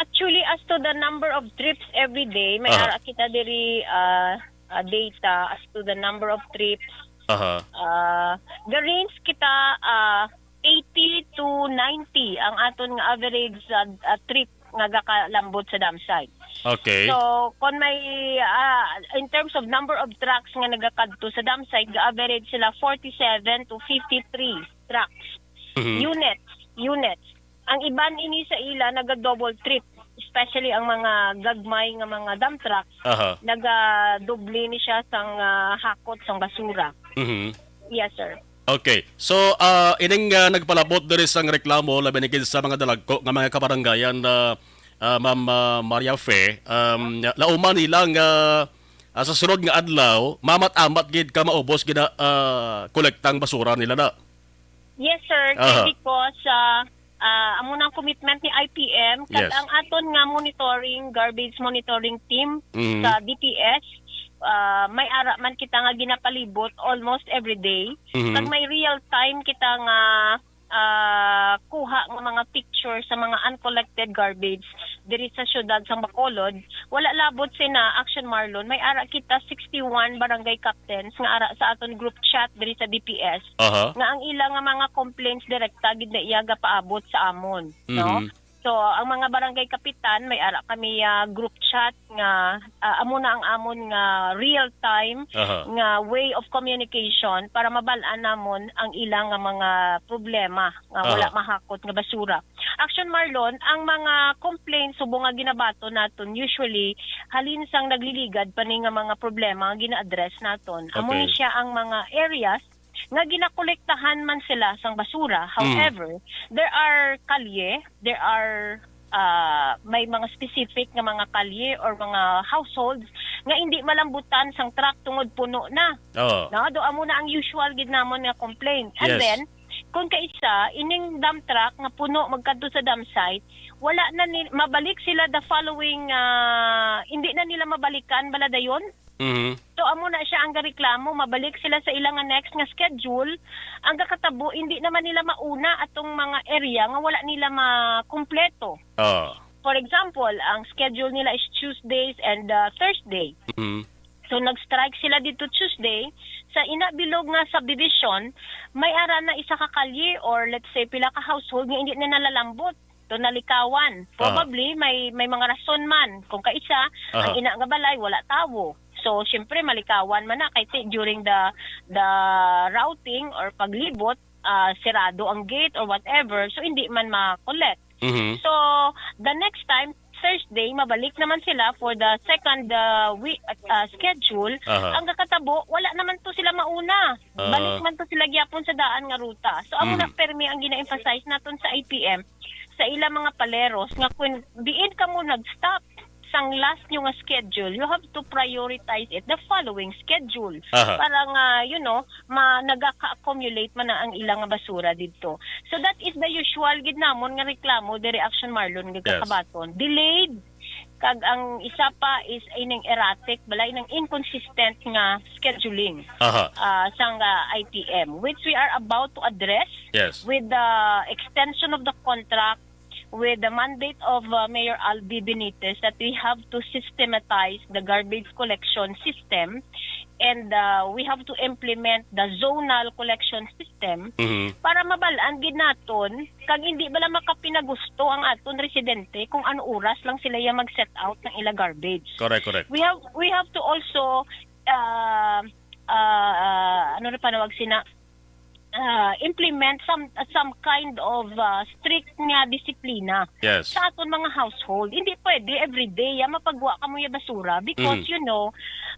Actually, as to the number of trips every day, may Aha. ara kita diri, ah, ah, data as to the number of trips. Aha. Ah, ga-range kita, ah, eighty to ninety ang aton nga average, ah, ah, trip nga gakalambot sa dump site. Okay. So, kon may, ah, in terms of number of trucks nga nagakadto sa dump site, ga-average sila forty-seven to fifty-three trucks. Mhm. Units, units. Ang iban ini sa ila naga-double trip, especially ang mga gagmay nga mga dump trucks, Aha. nagadoble ni siya sang, ah, hakot sang basura. Mhm. Yes, sir. Okay. So, ah, ining, ah, nagpalabot diri sang reklamo, labi na gid sa mga dalagko nga mga kabarangayan na, ah, Ma'am, ah, Maria Fe, um, lauman nila nga, ah, sa sunod nga adlaw, mamat-amat gid ka maubos gina-, ah, kolektang basura nila na. Yes, sir. Kay Aha. because, ah, ah, amo nang commitment ni I P M, kag Yes. ang aton nga monitoring, garbage monitoring team Mhm. sa D P S, ah, may ara man kita nga ginapalibot almost every day. Mhm. Kag may real time kita nga, ah, kuha nga mga picture sa mga uncollected garbage diri sa siyudad sang Bacolod. Wala labot sina, Action Marlon, may ara kita sixty-one barangay captains nga ara sa aton group chat diri sa D P S Aha. nga ang ila nga mga complaints direkta gid na iya gapaabot sa amon, no? Mhm. So, ang mga barangay kapitan, may ara kami, ah, group chat nga, ah, amo na ang amon nga real time Aha. nga way of communication para mabal-an namon ang ilang nga mga problema nga wala Aha. mahakot nga basura. Action, Marlon, ang mga complaints subong nga ginabaton naton usually halin sang nagliligad pa ni nga mga problema nga gina-address naton. Amo ni Okay. siya ang mga areas nga ginakolektahan man sila sang basura. However, there are kalye, there are ah, may mga specific nga mga kalye or mga households nga hindi malambutan sang truck tungod puno na. Oo. No, do amo na ang usual gid namon nga complaint. And Yes. then, kung kaisa ining dump truck nga puno magkadto sa dump site, wala na ni mabalik sila the following, ah, hindi na nila mabalikan bala dayon. Mhm. So amo na siya ang gareklamo, mabalik sila sa ila nga next nga schedule. Ang gakatabo, hindi naman nila mauna atong mga area nga wala nila makumpleto. Oo. For example, ang schedule nila is Tuesdays and uh, Thursday. Mhm. So nag-strike sila dito Tuesday sa ina bilog nga subdivision, may ara na isa ka kalye or let's say pila ka household nga hindi na nalalambot. To nalikawan. Ah. Probably may may mga rason man kung kaisa ang Aha. ina nga balay wala tawo. So syempre malikawan man na kay ti- during the the routing or paglibot, ah, sirado ang gate or whatever, so hindi man ma-collect. Mhm. So the next time, Thursday, mabalik naman sila for the second uh, week uh, schedule. Aha. Ang kakatabo, wala naman to sila mauna. Ah. Balik man to sila gyapon sa daan nga ruta. So amo na Mhm. permi ang gina-emphasize naton sa I P M sa ila mga paleros nga kung diin kamo nag-stop sang last nyo nga schedule, you have to prioritize it the following schedule Aha. para nga, you know, ma nagaka-accumulate man na ang ilang nga basura didto. So that is the usual gid namon nga reklamo diri, Action Marlon, nga Yes. kakabaton. Delayed, kag ang isa pa is ining erratic, balay ng inconsistent nga scheduling Aha. ah, sang ah, I T M, which we are about to address Yes. with the extension of the contract with the mandate of uh, Mayor Albi Benitez that we have to systematize the garbage collection system and uh, we have to implement the zonal collection system Mhm. para mabal-an gid naton kag hindi bala makapinagusto ang aton residente kung ano oras lang sila ya mag-set out ng ila garbage. Correct, correct. We have we have to also uh, uh, uh, ano na panawag sina uh, implement some some kind of uh, strict nga disiplina Yes. sa aton mga household. Hindi pwede everyday ya mapagwa kamo ya basura because Mhm. you know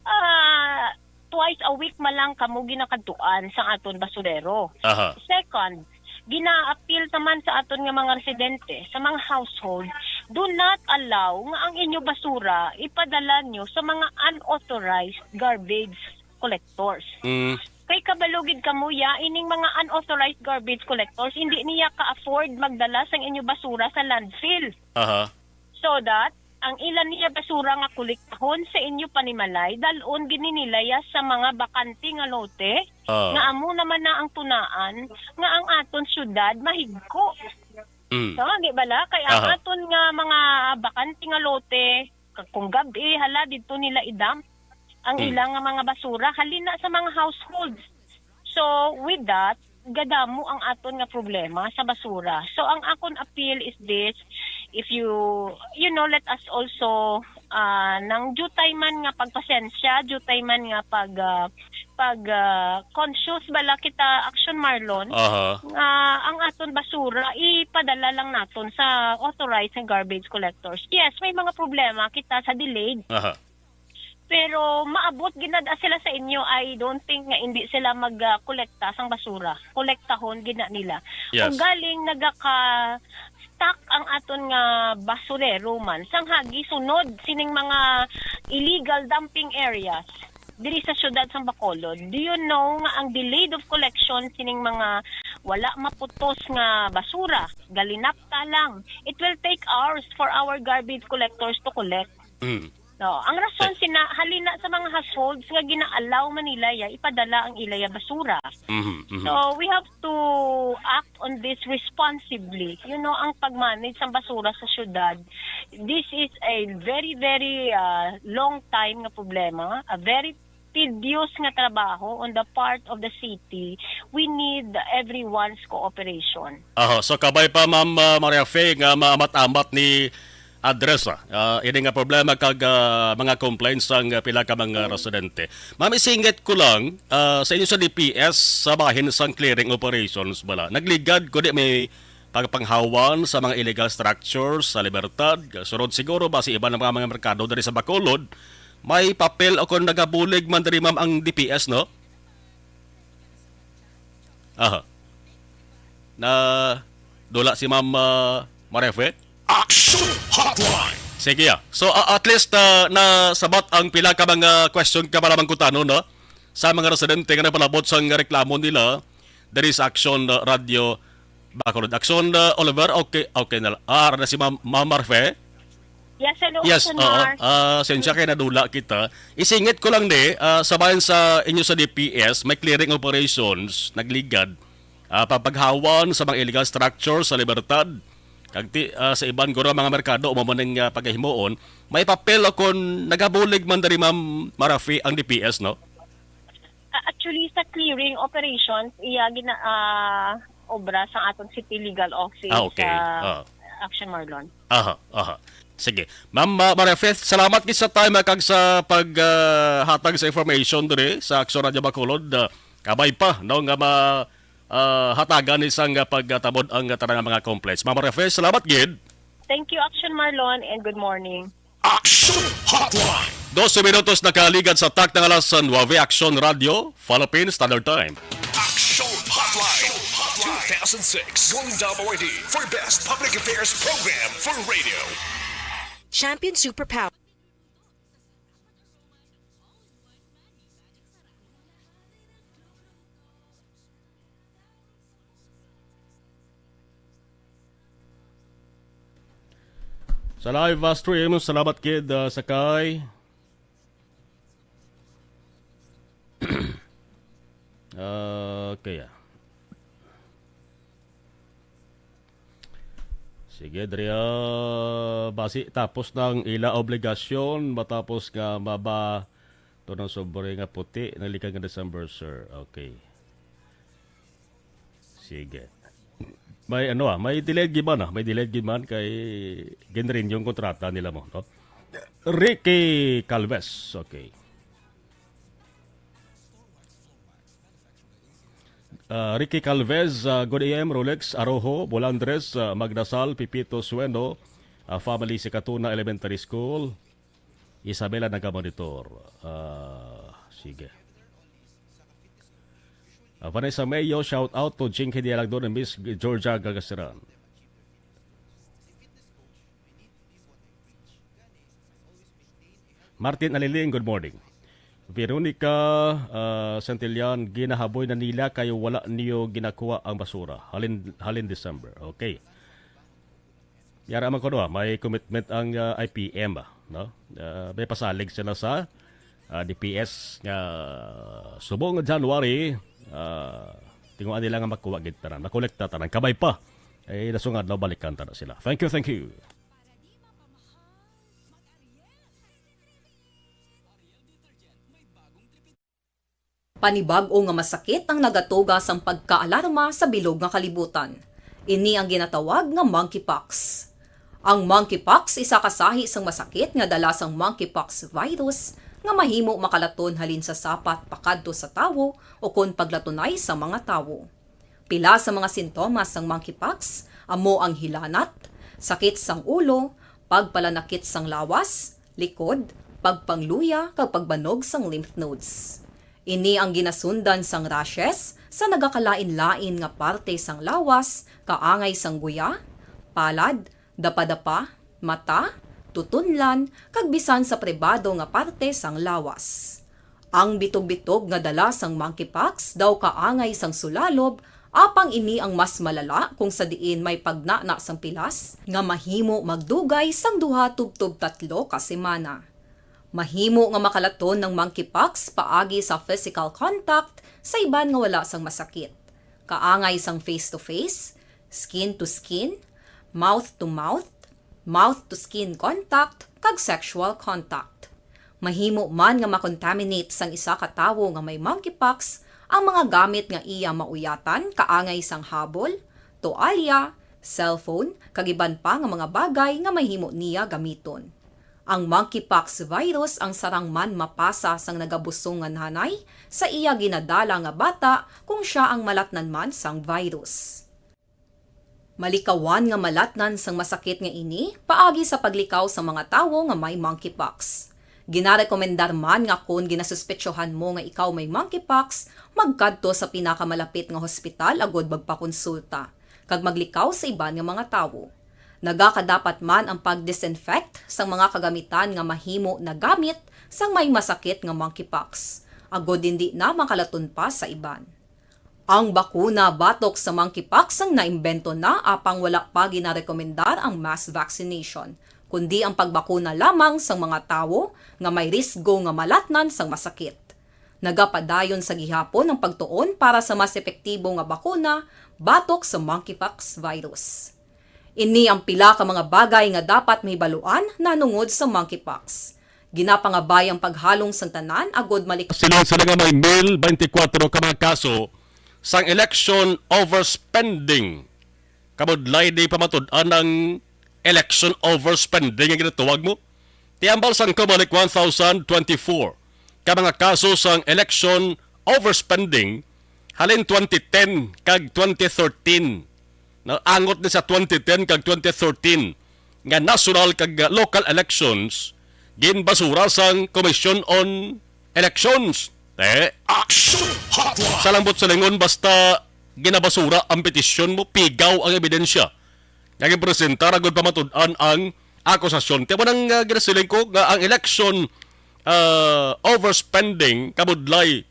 uh, twice a week man lang kamo ginakadtuan sa aton basurero. Aha. Second, gina-appeal naman sa aton nga mga residente, sa mga household, do not allow nga ang inyo basura ipadala nyo sa mga unauthorized garbage collectors. Mm. Kay kabalo gid kamo ya, ining mga unauthorized garbage collectors hindi niya ka-afford magdala sang inyo basura sa landfill. Aha. So that ang ilan niya basura nga kolektahon sa inyo panimalay, dal-on gid ni nila ya sa mga bakante nga lote Ah. nga amo naman na ang tunaan nga ang aton syudad mahigko. Mm. So, di bala? Kay ang Aha. aton nga mga bakante nga lote, k- kung gab-i, hala, didto nila i-dump ang Mm. ilang nga mga basura, halin na sa mga households. So, with that, gadamo ang aton nga problema sa basura. So, ang akon appeal is this, if you, you know, let us also ah, nang dutay man nga pagpasensya, dutay man nga pag ah, pag ah, conscious bala kita, Action Marlon, Aha. nga ang aton basura ipadala lang naton sa authorized nga garbage collectors. Yes, may mga problema kita sa delayed, Aha. pero maabot ginada sila sa inyo. I don't think nga hindi sila mag ah, kolekta sang basura. Kolektahon gina nila. Yes. Kung galing nagaka stuck ang aton nga basurero man sang hagi sunod sining mga illegal dumping areas diri sa siyudad sang Bacolod, do you know nga ang delayed of collection sining mga wala maputos nga basura, galinapta lang, it will take hours for our garbage collectors to collect. Mm. No, ang rason sina halina sa mga households nga gina-allow man nila ya ipadala ang ilaya basura. Mhm, mhm. So we have to act on this responsibly. You know, ang pag-manage sa basura sa syudad, this is a very, very ah, long time nga problema, a very tedious nga trabaho on the part of the city, we need everyone's cooperation. Aho, so kabay pa, Ma'am, ah, Maria Fe, nga maamat-amat ni address, ah, ah, ini nga problema kag, ah, mga complaints sang, ah, pila ka mga residente. Ma'am, isingit ko lang, ah, sa inyo sa D P S, sa bahin sang clearing operations bala, nagligad ko di may pagpanghawan sa mga illegal structures sa Libertad, sunod siguro ba sa iban nga mga, mga merkado diri sa Bacolod, may papel o kung nagabulig man diri, ma'am, ang D P S, no? Aha. Na dula si Ma'am, ah, Maria Fe? Action Hotline! Sige, ah. So, ah, at least, ah, nasabat ang pila ka mga question ka para mangkutano, no? Sa mga residente nga nagpalabot sa nga reklamo nila, there is Action, ah, Radio Bacolod. Action, ah, Oliver, okay, okay na lang. Ah, ara na si Ma'am, Ma'am Maria Fe? Yes, hello, Yes, Action oo. Mar. Ah, sensya kay nadula kita. Isingit ko lang ni, ah, sa bahin sa inyo sa D P S, may clearing operations, nagligad, ah, papaghawan sa mga illegal structure sa Libertad. Kag ti, ah, sa iban guro mga merkado o mamaning, ah, pagahimuon, may papel o kung nagabulig man diri, Ma'am Maria Fe, ang D P S, no? Ah, actually, sa clearing operations, iya gina, ah, obra sa aton city legal office Ah, okay. sa Ah. Action Marlon. Aha, aha. Sige. Ma'am, ah, Maria Fe, salamat gid sa time, ah, kag sa pag, ah, hatag sa information diri sa Action Radio Bacolod. Ah, kabay pa, no, nga ma, ah, hatagan ni sang, ah, pagtabod ang, ah, tanan nga mga complaints. Ma'am Maria Fe, salamat gid. Thank you, Action Marlon, and good morning. Action Hotline! Dose minutos nakaligad sa takna nga alas nuebe, Action Radio, Philippine Standard Time. Action Hotline! two thousand six Golden Dome Awardee for Best Public Affairs Program for Radio. Champion Superpower. Sa live, ah, stream, salamat gid, ah, Sakay. Ah, okay, ah. Sige, Dria, basi tapos na ang ila obligasyon matapos nga maba to ng sobre nga puti nalikan nga December, sir. Okay. Sige. May ano, ah, may delayed gid man, ah. May delayed gid man kay ginrenew yung kontrata nila mo, no? Ricky Calves. Okay. Ah, Ricky Calvez, ah, good A M, Rolex, Arojo, Bolandres, ah, Magdasal, Pipito, Sueno, ah, family, Sikatuna Elementary School, Isabela, nagamonitor. Ah, sige. Ah, Vanessa Mayo, shout out to Jinky Dialagdon and Miss Georgia Gagaseran. Martin Aliling, good morning. Veronica, ah, Santillan, ginahaboy na nila kay wala niyo ginakuha ang basura. Halin, halin December. Okay. Yara man ko, no, may commitment ang, ah, I P M, ah, no? Ah, may pasalig sila sa, ah, D P S nga subong January, ah, tinguan nila nga makuha gid tanan, makolekta tanan, kabay pa. Eh, nasungad na balikan ta na sila. Thank you, thank you. Panibag-o nga masakit ang nagatuga sang pagkaalarma sa bilog nga kalibutan. Ini ang ginatawag nga monkeypox. Ang monkeypox isa ka sahi sang masakit nga dala sang monkeypox virus nga mahimo makalaton halin sa sapat pakadto sa tawo ukon paglatunay sa mga tawo. Pila sa mga sintomas sang monkeypox amo ang hilanat, sakit sang ulo, pagpalanakit sang lawas, likod, pagpangluya, kag pagbanog sang lymph nodes. Ini ang ginasundan sang rashes sa nagakalain-lain nga parte sang lawas, kaangay sang guya, palad, dapadapa, mata, tutunlan, kag bisan sa pribado nga parte sang lawas. Ang bitog-bitog nga dala sang monkeypox daw kaangay sang sulalob, apang ini ang mas malala kung sa diin may pagnana sang pilas nga mahimo magdugay sang duha tubtob tatlo ka semana. Mahimo nga makalaton ang monkeypox paagi sa physical contact sa iban nga wala sang masakit, kaangay sang face-to-face, skin-to-skin, mouth-to-mouth, mouth-to-skin contact, kag sexual contact. Mahimo man nga makontaminate sang isa ka tawo nga may monkeypox ang mga gamit nga iya mauyatan, kaangay sang habol, toalya, cellphone, kag iban pa nga mga bagay nga mahimo niya gamiton. Ang monkeypox virus ang sarang man mapasa sang nagabusong nga nanay sa iya ginadala nga bata kung sia ang malatnan man sang virus. Malikawan nga malatnan sang masakit nga ini paagi sa paglikaw sa mga tawo nga may monkeypox. Ginarekomendar man nga kon ginasuspetsohan mo nga ikaw may monkeypox, magkadto sa pinakamalapit nga hospital agud magpakonsulta kag maglikaw sa iban nga mga tawo. Nagakadapat man ang pag-disinfect sang mga kagamitan nga mahimo nagamit sang may masakit nga monkeypox, agud indi na makalaton pa sa iban. Ang bakuna batok sa monkeypox ang naimbento na, apang wala pa ginarekomendar ang mass vaccination, kundi ang pagbakuna lamang sang mga tawo nga may risgo nga malatnan sang masakit. Nagapadayon sa gihapon ang pagtuon para sa mas epektibo nga bakuna batok sa monkeypox virus. Ini ang pila ka mga bagay nga dapat mahibaluan nanungod sa monkeypox. Ginapangabay ang paghalong sang tanan agud malik- Sila sila nga may mil twenty-four ka mga kaso sang election overspending. Kabudlay, di pa matud-an ang election overspending nga ginatuwag mo. Tiambal sang Comelec one thousand twenty-four ka mga kaso sang election overspending halin twenty ten kag twenty thirteen. Naangot ni sa twenty ten kag twenty thirteen nga national kag local elections ginbasura sang Commission on Elections. Eh, Action Hotline! Sa lambot sa lingon, basta ginabasura ang petisyon mo, pigaw ang ebidensya nga ginpresentar agud pamatud-an ang akusasyon. Kaya mo nang, ah, ginasiling ko nga ang election, ah, overspending, kabudlay,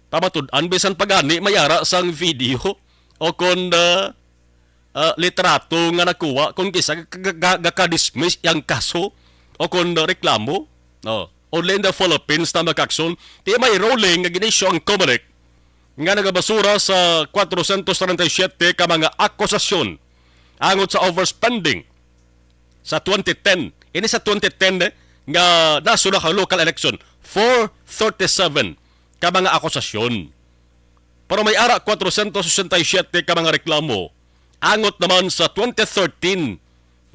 pamatud-an, bisan pa gani may ara sang video o kon, ah, ah, litrato nga nakuha kung kisa ga-, ga-, ga-, gaka-dismiss yang kaso o kon reklamo. No. Only in the Philippines na makakson. Ti may ruling nga ginisyo ang Comelec nga nagabasura sa kwatrocientos treinta y siete ka mga akusasyon angot sa overspending sa twenty ten. Ini sa twenty ten, eh, nga nasunod ang local election, four thirty-seven ka mga akusasyon. Pero may ara kwatrocientos sesenta y siete ka mga reklamo angot naman sa twenty thirteen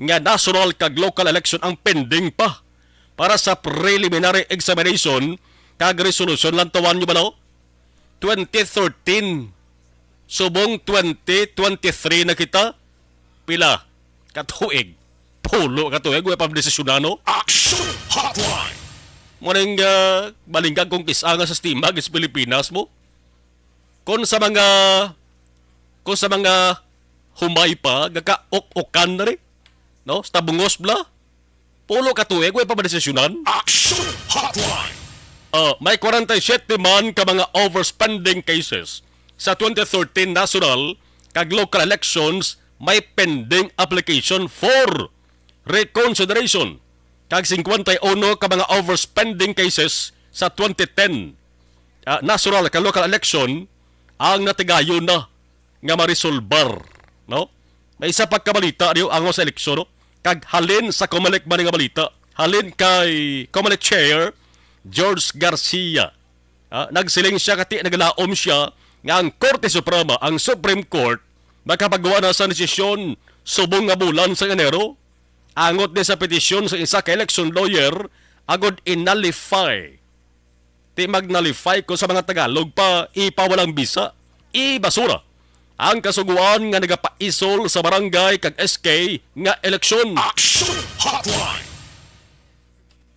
nga national kag local election ang pending pa para sa preliminary examination kag resolution. Lantawan nyo ba, no? Twenty thirteen. Subong twenty twenty-three na kita. Pila ka tuig? Pulo ka tuig, way pa desisyonan, no? Action Hotline! Mo ning, ah, balinggag kung kis-a nga sistema gid sa Pilipinas mo. Kung sa mga, kung sa mga humay pa, gaka-uk-ukan na rin, no? Sa tabungos bla, pulo ka tuig, way pa madesisyonan. Action Hotline! Ah, may forty-seven man ka mga overspending cases sa twenty thirteen national kag local elections, may pending application for reconsideration, kag singkwenta y uno ka mga overspending cases sa twenty ten, ah, national kag local election ang natigayon na nga maresolbar, no? May isa pa ka balita diyo ango sa eleksyon, no? Kag halin sa Comelec man nga balita, halin kay Comelec Chair George Garcia. Ah, nagsiling siya kati naglaom siya nga ang Korte Suprema, ang Supreme Court, makapagawa na sa desisyon subong nga bulan sa Enero, angot ni sa petisyon sa isa ka election lawyer agud i-nullify. Ti mag-nullify ko sa mga Tagalog pa, ipawalang bisa, ibasura ang kasugoan nga nagapaisol sa barangay kag S K nga eleksyon. Action Hotline!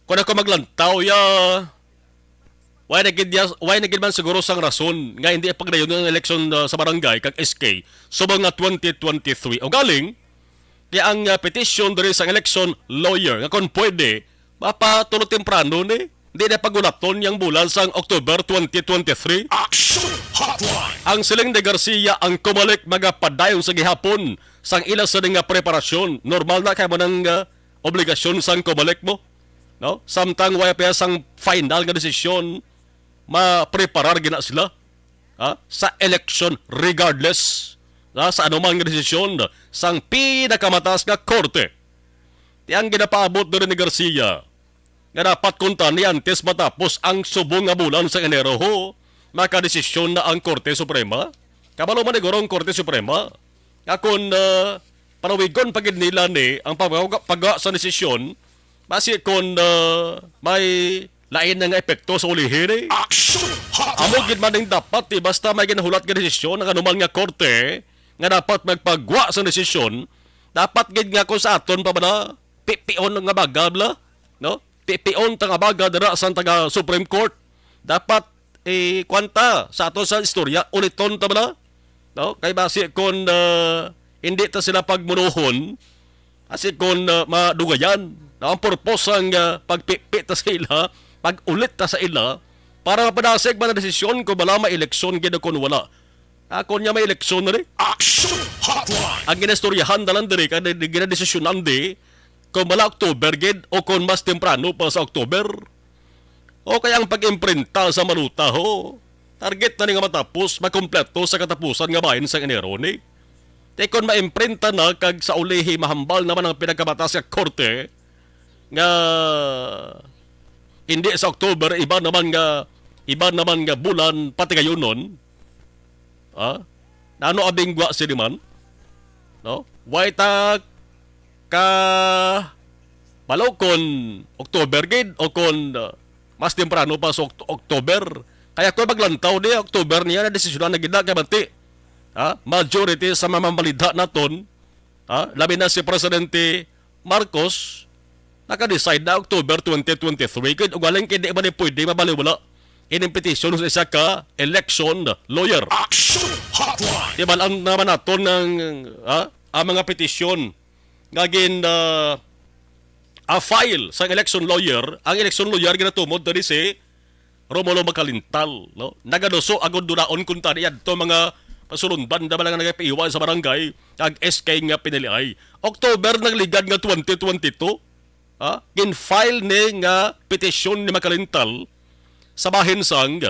Kung ako maglantaw, ya, why na gid ya, why na gid man siguro sang rason nga hindi pagdayon ang eleksyon, uh, sa barangay kag S K subong nga twenty twenty-three? O galing, kaya ang, uh, petition diri sa election lawyer nga kung pwede, mapatulo temprano ni. Di na pagulaton yang bulan sang October twenty twenty-three. Action Hotline! Ang siling ni Garcia, ang Comelec magapadayon sa gihapon sang ila sini nga preparasyon. Normal na kay mo nang, ah, obligasyon sang Comelec mo, no? Samtang wala pa sang final nga desisyon, mapreparar gina sila, ha? Sa election, regardless, ha? Sa anuman nga desisyon sang pinakamataas nga korte. Ti ang ginapaabot diri ni Garcia, nga dapat kuntani antes matapos ang subong nga bulan sa Enero, ho, makadesisyon na ang Korte Suprema? Kabalo man siguro ang Korte Suprema nga kon, ah, palawigon pa gid nila ni ang pag-, pagwa sa desisyon, basi kon, ah, may lain na nga epekto sa ulihi ni. Action Hotline! Amo gid man ang dapat, eh, basta may ginahulat nga desisyon ang anuman nga korte nga dapat magpagwa sa desisyon, dapat gid nga kung sa aton pa ba na pipion nga baga bala, no? Pipion ta nga baga dira sa taga Supreme Court. Dapat, eh, kwanta sa ato sa istorya, uliton ta bala, no? Kay basi kon, ah, hindi ta sila pagmunuhon, basi kon, ah, madugayan, no? Ang purpose sang, ah, pagpipi ta sa ila, pag-ulit ta sa ila, para mapadasig man ang desisyon kung bala may eleksyon gid o kung wala. Ah, kung niya may eleksyon na rin. Action Hotline! Ang ginastoryahan na lang diri, kaya di, di ginadesisyonan di, kung bala October gid o kung mas temprano pa sa October. O kaya ang pag-imprinta sa maluta, ho. Target na ni nga matapos, makompleto sa katapusan nga bahin sang Enero ni. Kay kung maimprinta na kag sa ulihi mahambal naman ang pinagkabatas nga korte nga hindi sa October, iba naman nga, iba naman nga bulan patigayonon. Ha? Nano abing gwa sini man? No? Why ta ka balo kon October gid o kon, uh, mas temprano pa sa Oct-, October? Kaya ko maglantaw di October niya na desisyon na gid na kay bati. Ha? Majority sa mamamalidha naton, ha? Labi na si Presidente Marcos, naka-decide na October twenty twenty-three. Kay ugaling kay di man ni pwede mabaliwala ining petition sa isa ka election lawyer. Action Hotline! Di ba, ang naman naton ng, ha? Ang mga petisyon nga gin, ah, ah, file sang election lawyer, ang election lawyer ginatumod diri si Romulo Macalintal, no? Nagaduso agud dunaon kuntani adto mga pasulundan da nga nagapaiwan sa barangay kag S K nga piniliay. October nagligad nga twenty twenty-two, ha? Gin-file ni nga petisyon ni Macalintal sa bahin sang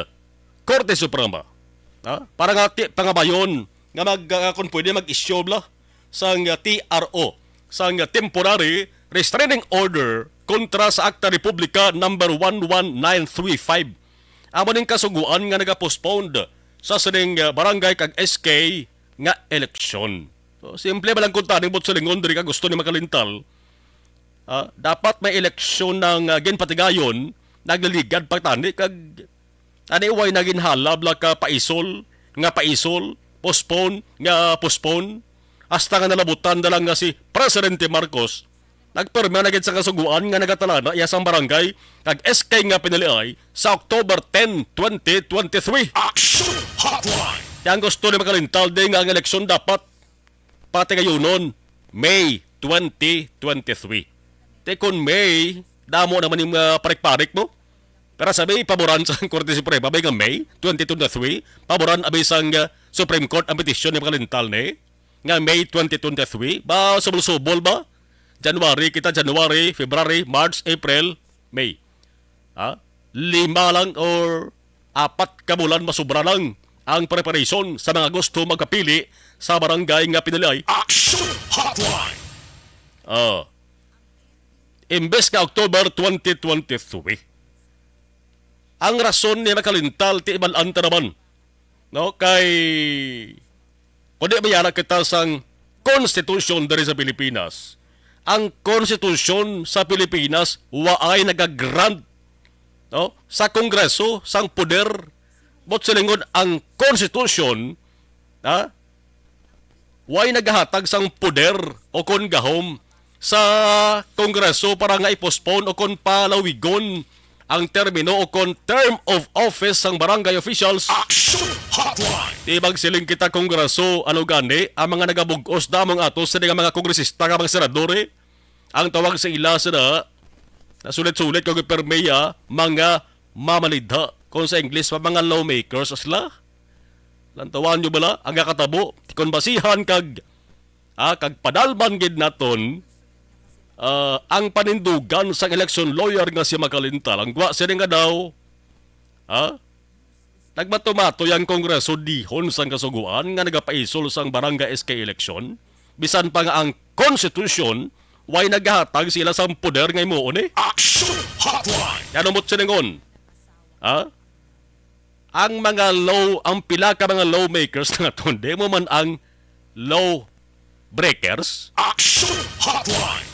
Korte Suprema, ha? Para nga ti-, pangabayon nga mag, ah, kung pwede mag-issue bala sang, ah, T R O, sang, ah, temporary restraining order kontra sa Acta Republica number one one nine three five. Amo ning kasugoan nga nagapostponed sa sining, ah, barangay kag S K nga eleksyon. So, simple ba lang kung taning bot silingon diri ka gusto ni Makalintal, ah, dapat may eleksyon nga, ah, ginpatigayon, nagliligad pa tani kag Ani, way na ginhalab la ka paisol nga paisol, postpone nga postpone, hasta nga nalabutan na lang nga si Presidente Marcos nagpirma na gid sa kasugoan nga nagatalana iya sang barangay kag S K nga piniliay sa October ten, twenty twenty-three. Action Hotline! Kaya ang gusto ni Makalintal di nga ang eleksyon dapat patigayunon, May twenty twenty-three. Te kon May, damo naman yung, ah, parik-parik mo. Pero sabi, paboran sa Korte Suprema, bay nga May twenty twenty-three, paboran abi sang, ah, Supreme Court ang petisyon ni Makalintal ni nga May twenty twenty-three. Ba, subol-subol ba? January kita, January, February, March, April, May. Ha? Lima lang or apat ka bulan, masubra lang ang preparation sa mga gusto magkapili sa barangay nga piniliay. Action Hotline! Ah. Imbes nga October twenty twenty-three. Ang rason ni Makalintal, ti ibalaan ta naman, no? Kay, kundi mayara kita sang konstitusyon diri sa Pilipinas. Ang konstitusyon sa Pilipinas waay nagagrant, no, sa Kongreso sang poder. Buot silingon, ang konstitusyon, ha, way nagahatag sang poder o kon gahom sa Kongreso para nga i-postpone o kon palawigon ang termino o kon term of office sang barangay officials. Action Hotline! Di magsiling kita, Kongreso, ano gani, ang mga nagabug-os damong ato sa mga kongresista nga mga senador, eh? Ang tawag sa ila sila, nasulit-sulit kag permeya, mga mamalidha. Kung sa English pa, mga lawmakers sila. Lantawan nyo bala ang kakatabo? Kung basihan kag, ah, kag padalman gid naton, ah, ang panindugan sang election lawyer nga si Makalintal, ang gwa sini nga daw, ah, nagmato-mato yang Kongreso dihon sang Kasugoan nga nagapaisol sang barangay S K election, bisan pa nga ang konstitusyon Way nagahatag sila sang poder nga himuon ni? Action Hotline! Yan ang mutya ningon. Ha? Ang mga law, ang pila ka mga lawmakers nga to, di mo man ang law breakers? Action Hotline!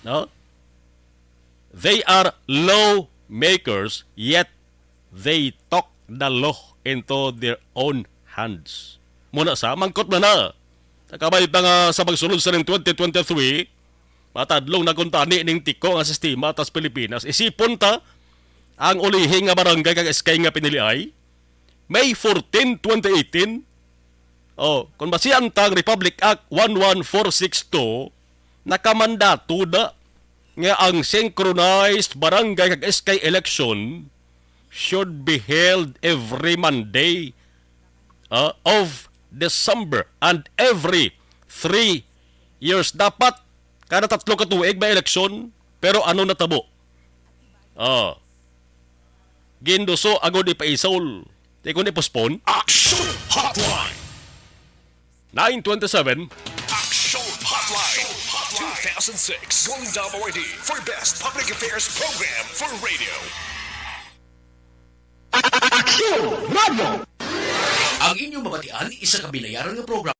No? They are lawmakers, yet they took the law into their own hands. Muna sa, mangkot na na. Nakabay pa nga sa pagsulod sa ning twenty twenty-three, matadlong na kuntani ning tiko nga sistema tas Pilipinas. Isipon ta ang ulihi nga barangay kag S K nga piniliay. May fourteen, twenty eighteen, oh, kung basihan ta ang Republic Act one one four six two, nakamandato na nga ang synchronized barangay kag S K election should be held every Monday, ah, of December and every three years. Dapat kada tatlo ka tuig may eleksyon, pero ano natabo? Ah, ginduso agud ipaisol. Di ko ni postpone. Action Hotline! Nine twenty-seven. Action Hotline two thousand six. Golden Dome Awardee for Best Public Affairs Program for Radio. Action Radio! Ang inyong mabatian, isa ka binayaran nga programa.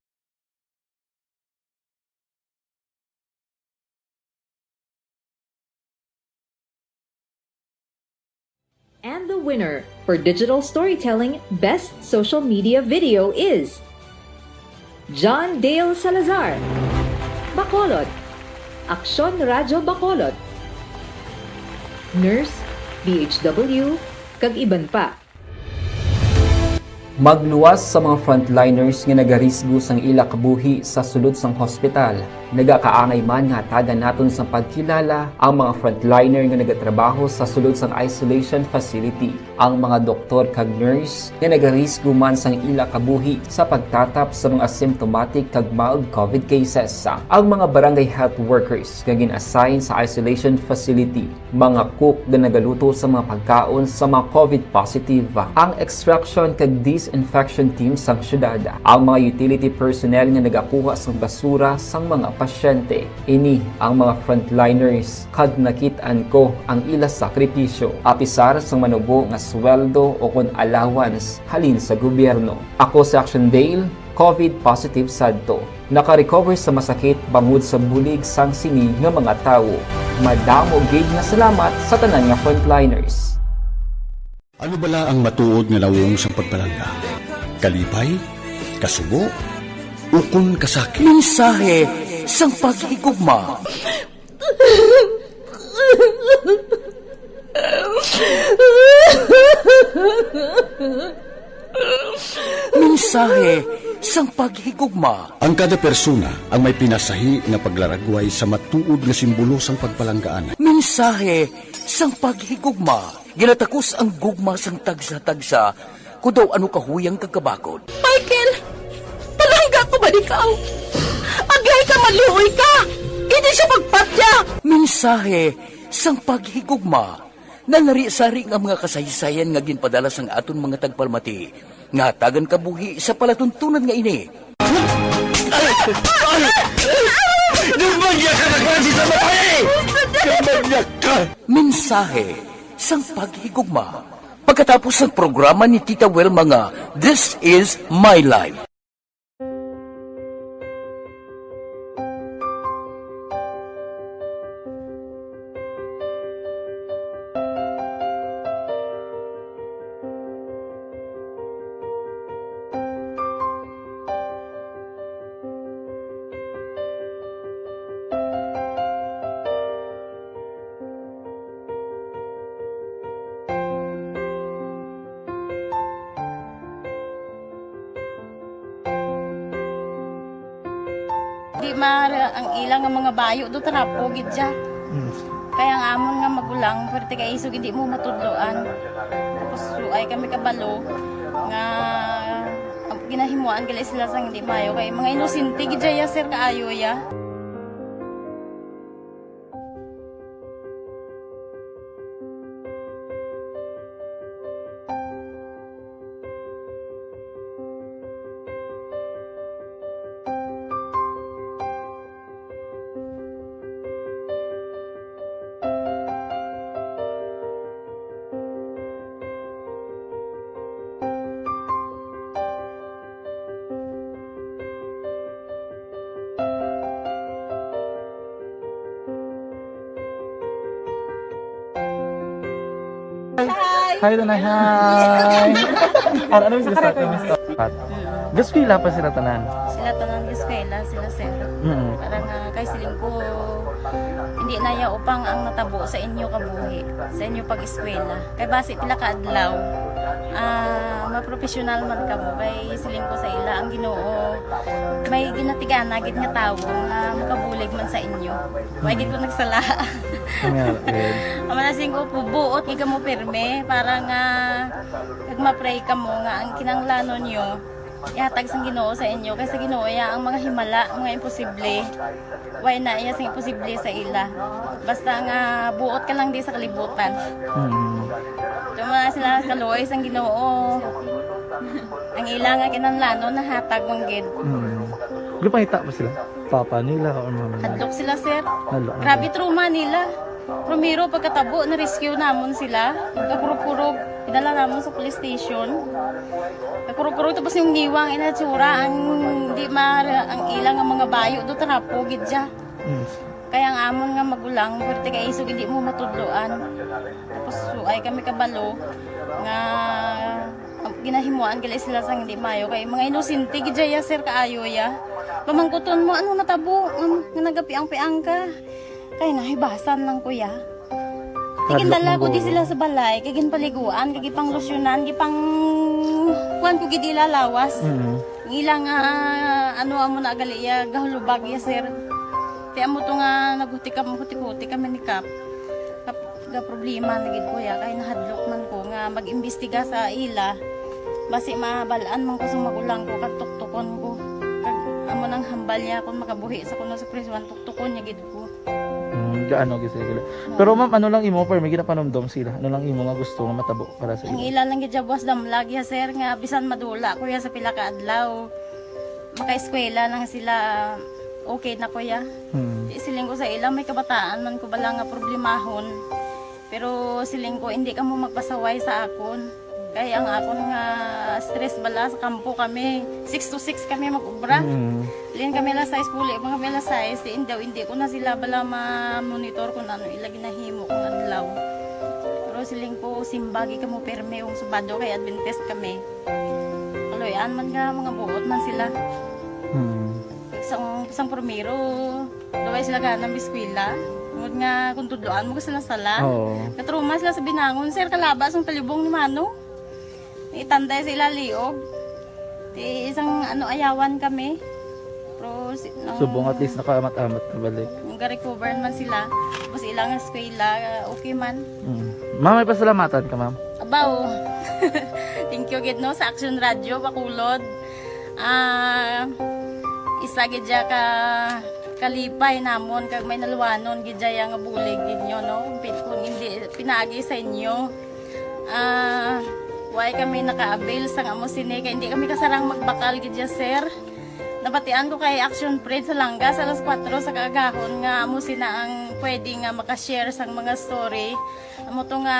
And the winner for digital storytelling best social media video is John Dale Salazar, Bacolod, Aksyon Radyo Bacolod, Nurse, B H W, kag iban pa. Magluwas sa mga frontliners nga nagarisgo sang ila kabuhi sa sulod sang hospital. Nagakaangay man nga hatagan naton sang pagkilala ang mga frontliner nga nagatrabaho sa sulod sang isolation facility, ang mga doktor kag nurse nga nagarisgo man sang ila kabuhi sa pagtatap sa mga symptomatic kag mild covid cases, ang mga barangay health workers nga gin-assign sa isolation facility, mga cook nga nagaluto sa mga pagkaon sa mga covid positive, ang extraction kag disinfection team sang syudad, ang mga utility personnel nga nagakuha sang basura sang mga pasyente. Ini ang mga frontliners, kag nakit-an ko ang ila sakripisyo, apisar sang manubo nga sweldo o kon allowance halin sa gobyerno. Ako si Action Dale, covid positive sadto. Naka-recover sa masakit bangod sa bulig sang sini nga mga tawo. Madamo gid nga salamat sa tanan nga frontliners. Ano bala ang matuod nga nawong sang pagpalangga? Kalipay? Kasubo? Ukon kasakit? Mensahe sang paghigugma. Mensahe sang paghigugma. Ang kada persona ang may pinasahi nga paglaragway sa matuod nga simbolo sang pagpalanggaan. Mensahe sang paghigugma. Ginatakos ang gugma sang tagsa-tagsa, kon daw ano kahuyang kag kabakod. Michael, palangga ko ba ikaw? Agay ka, maluoy ka! Hindi siya pagpatya! Mensahe sang paghigugma. Nalari-sari nga mga kasaysayan nga ginpadala sang aton mga tagpalamati nga hatagan kabuhi sa palatuntunan nga ini. Ay! Ay! Ay! Gambagya ka na klase sa babae! Gambagya ka! Mensahe sang paghigugma. Pagkatapos sang programa ni Tita Wilma nga This Is My Life. Di mara ang ila nga mga bayo do, trapo gid siya. Mm. Kaya ang amon nga magulang, pwerte kay isog hindi mo matudloan. Tapos suay kami kabalo nga ginahimuan gali sila sang hindi maayo kay mga inosente gid siya, sir, kaayo ya. Hi, Tanay. Hi. Ano, ano yung gusto? Gusto pa sila tanan. Sila tanan eskwela, sila sir. Mm. Para nga kay siling ko, hindi na ya upang ang natabo sa inyo kabuhi, sa inyo pag-eskwela. Kay basi pila ka adlaw, ah, mapropesyonal man kamo. Kay siling ko sa ila, ang Ginoo may ginatigana gid nga tawo nga makabulig man sa inyo. Wa gid ko nagsala. Nga, eh. Ang mga siling ko, buot gid kamo pirme para nga kag ma-pray kamo nga ang kinahanglanon nyo ihatag sang Ginoo sa inyo, kay sa Ginoo ya ang mga himala, mga imposible. Way na iya sing imposible sa ila. Basta nga buot ka lang di sa kalibutan. Mm. Tuma sila kaluoy sang Ginoo. Ang ila nga kinahanglanon nahatag man gid. Mm. Gipangita ba sila? Papa nila or mama nila? Hadlok sila, sir. Hadlok. Grabe trauma nila. Primero, pagkatabo, na-rescue namon sila. Kakurog-kurog, idala namon sa police station. Kakurog-kurog, tapos yung ngiwang inatsura, ang di ma-, ang ilang nga mga bayo do, trapo gid siya. Mm. Kaya ang amon nga magulang, pwerte kay isog, hindi mo matudloan. Tapos, so, ay kami kabalo nga, ah, ginahimuan gali sila sang hindi mayo. Kay mga inosente gid ya, sir, kaayo ya. Pamangkuton mo, ano natabo? Nga, nga nagapiang-piang ka? Kay nahibasan lang, kuya. Hadlok. Tigindala ko di sila sa balay, kay ginpaliguan, kay gipanglusyonan, gipang kuan ko gid ila lawas. Mm. Ang ila nga, ano, amo na gali ya, gahulubag ya, sir. Kaya mo to nga naghuti ka, huti-huti kami ni Kap. Kap, ga problema na gid ko ya, kay nahadlok man ko nga mag-imbestiga sa ila. Basi mabal-an man ko sa magulang ko, kag tuktukon ko. Kag amo nang hambal niya kung makabuhi sa kuno sa prisuan, tuktukon niya gid ko. Mm, gaano gid sila? Pero ma'am, ano lang imo, permi ginapanumdom sila? Ano lang imo nga gusto nga matabo para sa ila? Ang ila lang gid siya buwas damlag ya, sir, nga bisan madula ko ya sa pila ka adlaw, makaeskwela lang sila, okay na ko ya. Hmm. Di, siling ko sa ila, may kabataan man ko bala nga problemahon. Pero siling ko, hindi kamo magpasaway sa akon. Kay ang akon nga stress bala sa kampo kami, six to six kami mag-ubra. Mm. Lin kami alas sais, puli pa kami alas sais. Si Indaw, hindi ko na sila bala ma-monitor kung ano ila ginahimo kung adlaw. Pero siling ko, simba gid kamo pirme kung Sabado kay Adventist kami. Kaluy-an man nga mga buot man sila. Mm. Sang, sang primero, Daway sila gana mag-eskwela. Tungod nga kung tudloan mo sila sala. Oo. Natrauma sila sa binangon, sir, kalaba sang talibong ni Mano. Itanday sa ila liog. Ti isang ano, ayawan kami. Pero si, nang Subong at least nakaamat-amat na balik. Nag-recover man sila. Tapos ilang eskwela, okay man. Mm. Ma'am, may pasalamatan ka, ma'am? Abaw. Thank you gid, no, sa Action Radio Bacolod. Ah, isa gid siya ka kalipay namon kag may naluwanon gid siya nga bulig gid nyo, no? Pi-, kung hindi pinaagi sa inyo, ah, why kami naka-avail sang amo sini kay hindi kami kasarang magbakal gid siya, sir. Nabatian ko kay Action Fred sa Langga sa alas kuwatro sa kaagahon nga amo sina ang pwede nga maka-share sang mga story. Amo to nga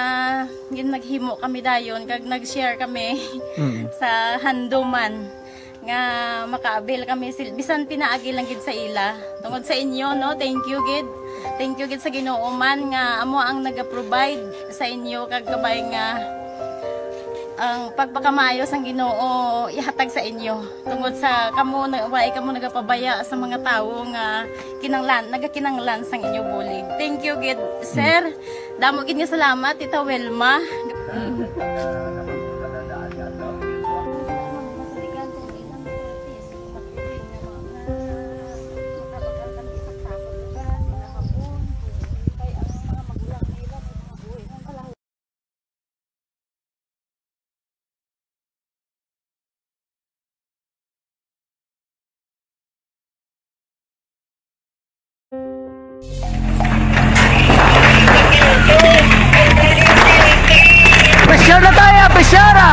gin-, naghimo kami dayon kag nag-share kami Mm. sa handuman nga maka-avail kami sil-, bisan pinaagi lang gid sa ila. Tungod sa inyo, no, thank you gid. Thank you gid sa Ginoo man nga amo ang naga-provide sa inyo kag kabay nga ang pagpakamaayo sang Ginoo ihatag sa inyo. Tungod sa kamo na, way kamo nagapabaya sa mga tawo nga kinanglan, nagakinanglan sang inyo bulig. Thank you gid, sir. Damo gid nga salamat, Tita Wilma. Pressure na tayo! Pressure na!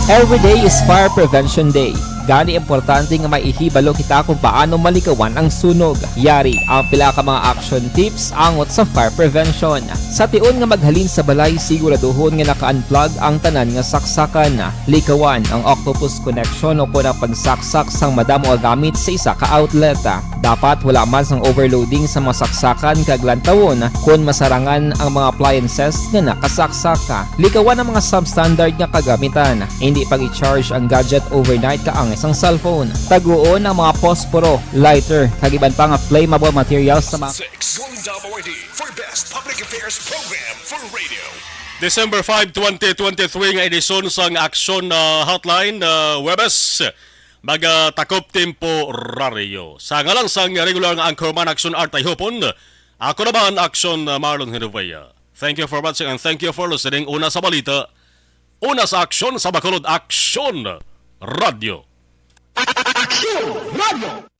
Every day is Fire Prevention Day. Gani, importante nga maihibalo kita kung paano malikawan ang sunog. Yari ang pila ka mga action tips angot sa fire prevention. Sa tion nga maghalin sa balay, siguraduhon nga naka-unplug ang tanan nga saksakan. Likawan ang octopus connection o kon ang pagsaksak sang madamo nga gamit sa isa ka outlet. Dapat wala man sang overloading sa mga saksakan kag lantawon kon masarangan ang mga appliances nga nakasaksak. Likawan ang mga substandard nga kagamitan. Hindi pag-i-charge ang gadget overnight kaangay sang cellphone. Taguon ang mga posporo, lighter, kag iban pa nga flammable materials sa mga Six. Going W R D for Best Public Affairs Program for Radio. December five, twenty twenty-three nga edisyon sang Aksyon, ah, Hotline, ah, Webes, magatakop temporaryo. Sa ngalan sang regular nga anchorman, Aksyon Art Tayhopon, ako naman, Aksyon, ah, Marlon Hervea. Thank you for watching and thank you for listening. Una sa balita, una sa aksyon, sa Bacolod, Aksyon Radio. Aksyon Radio.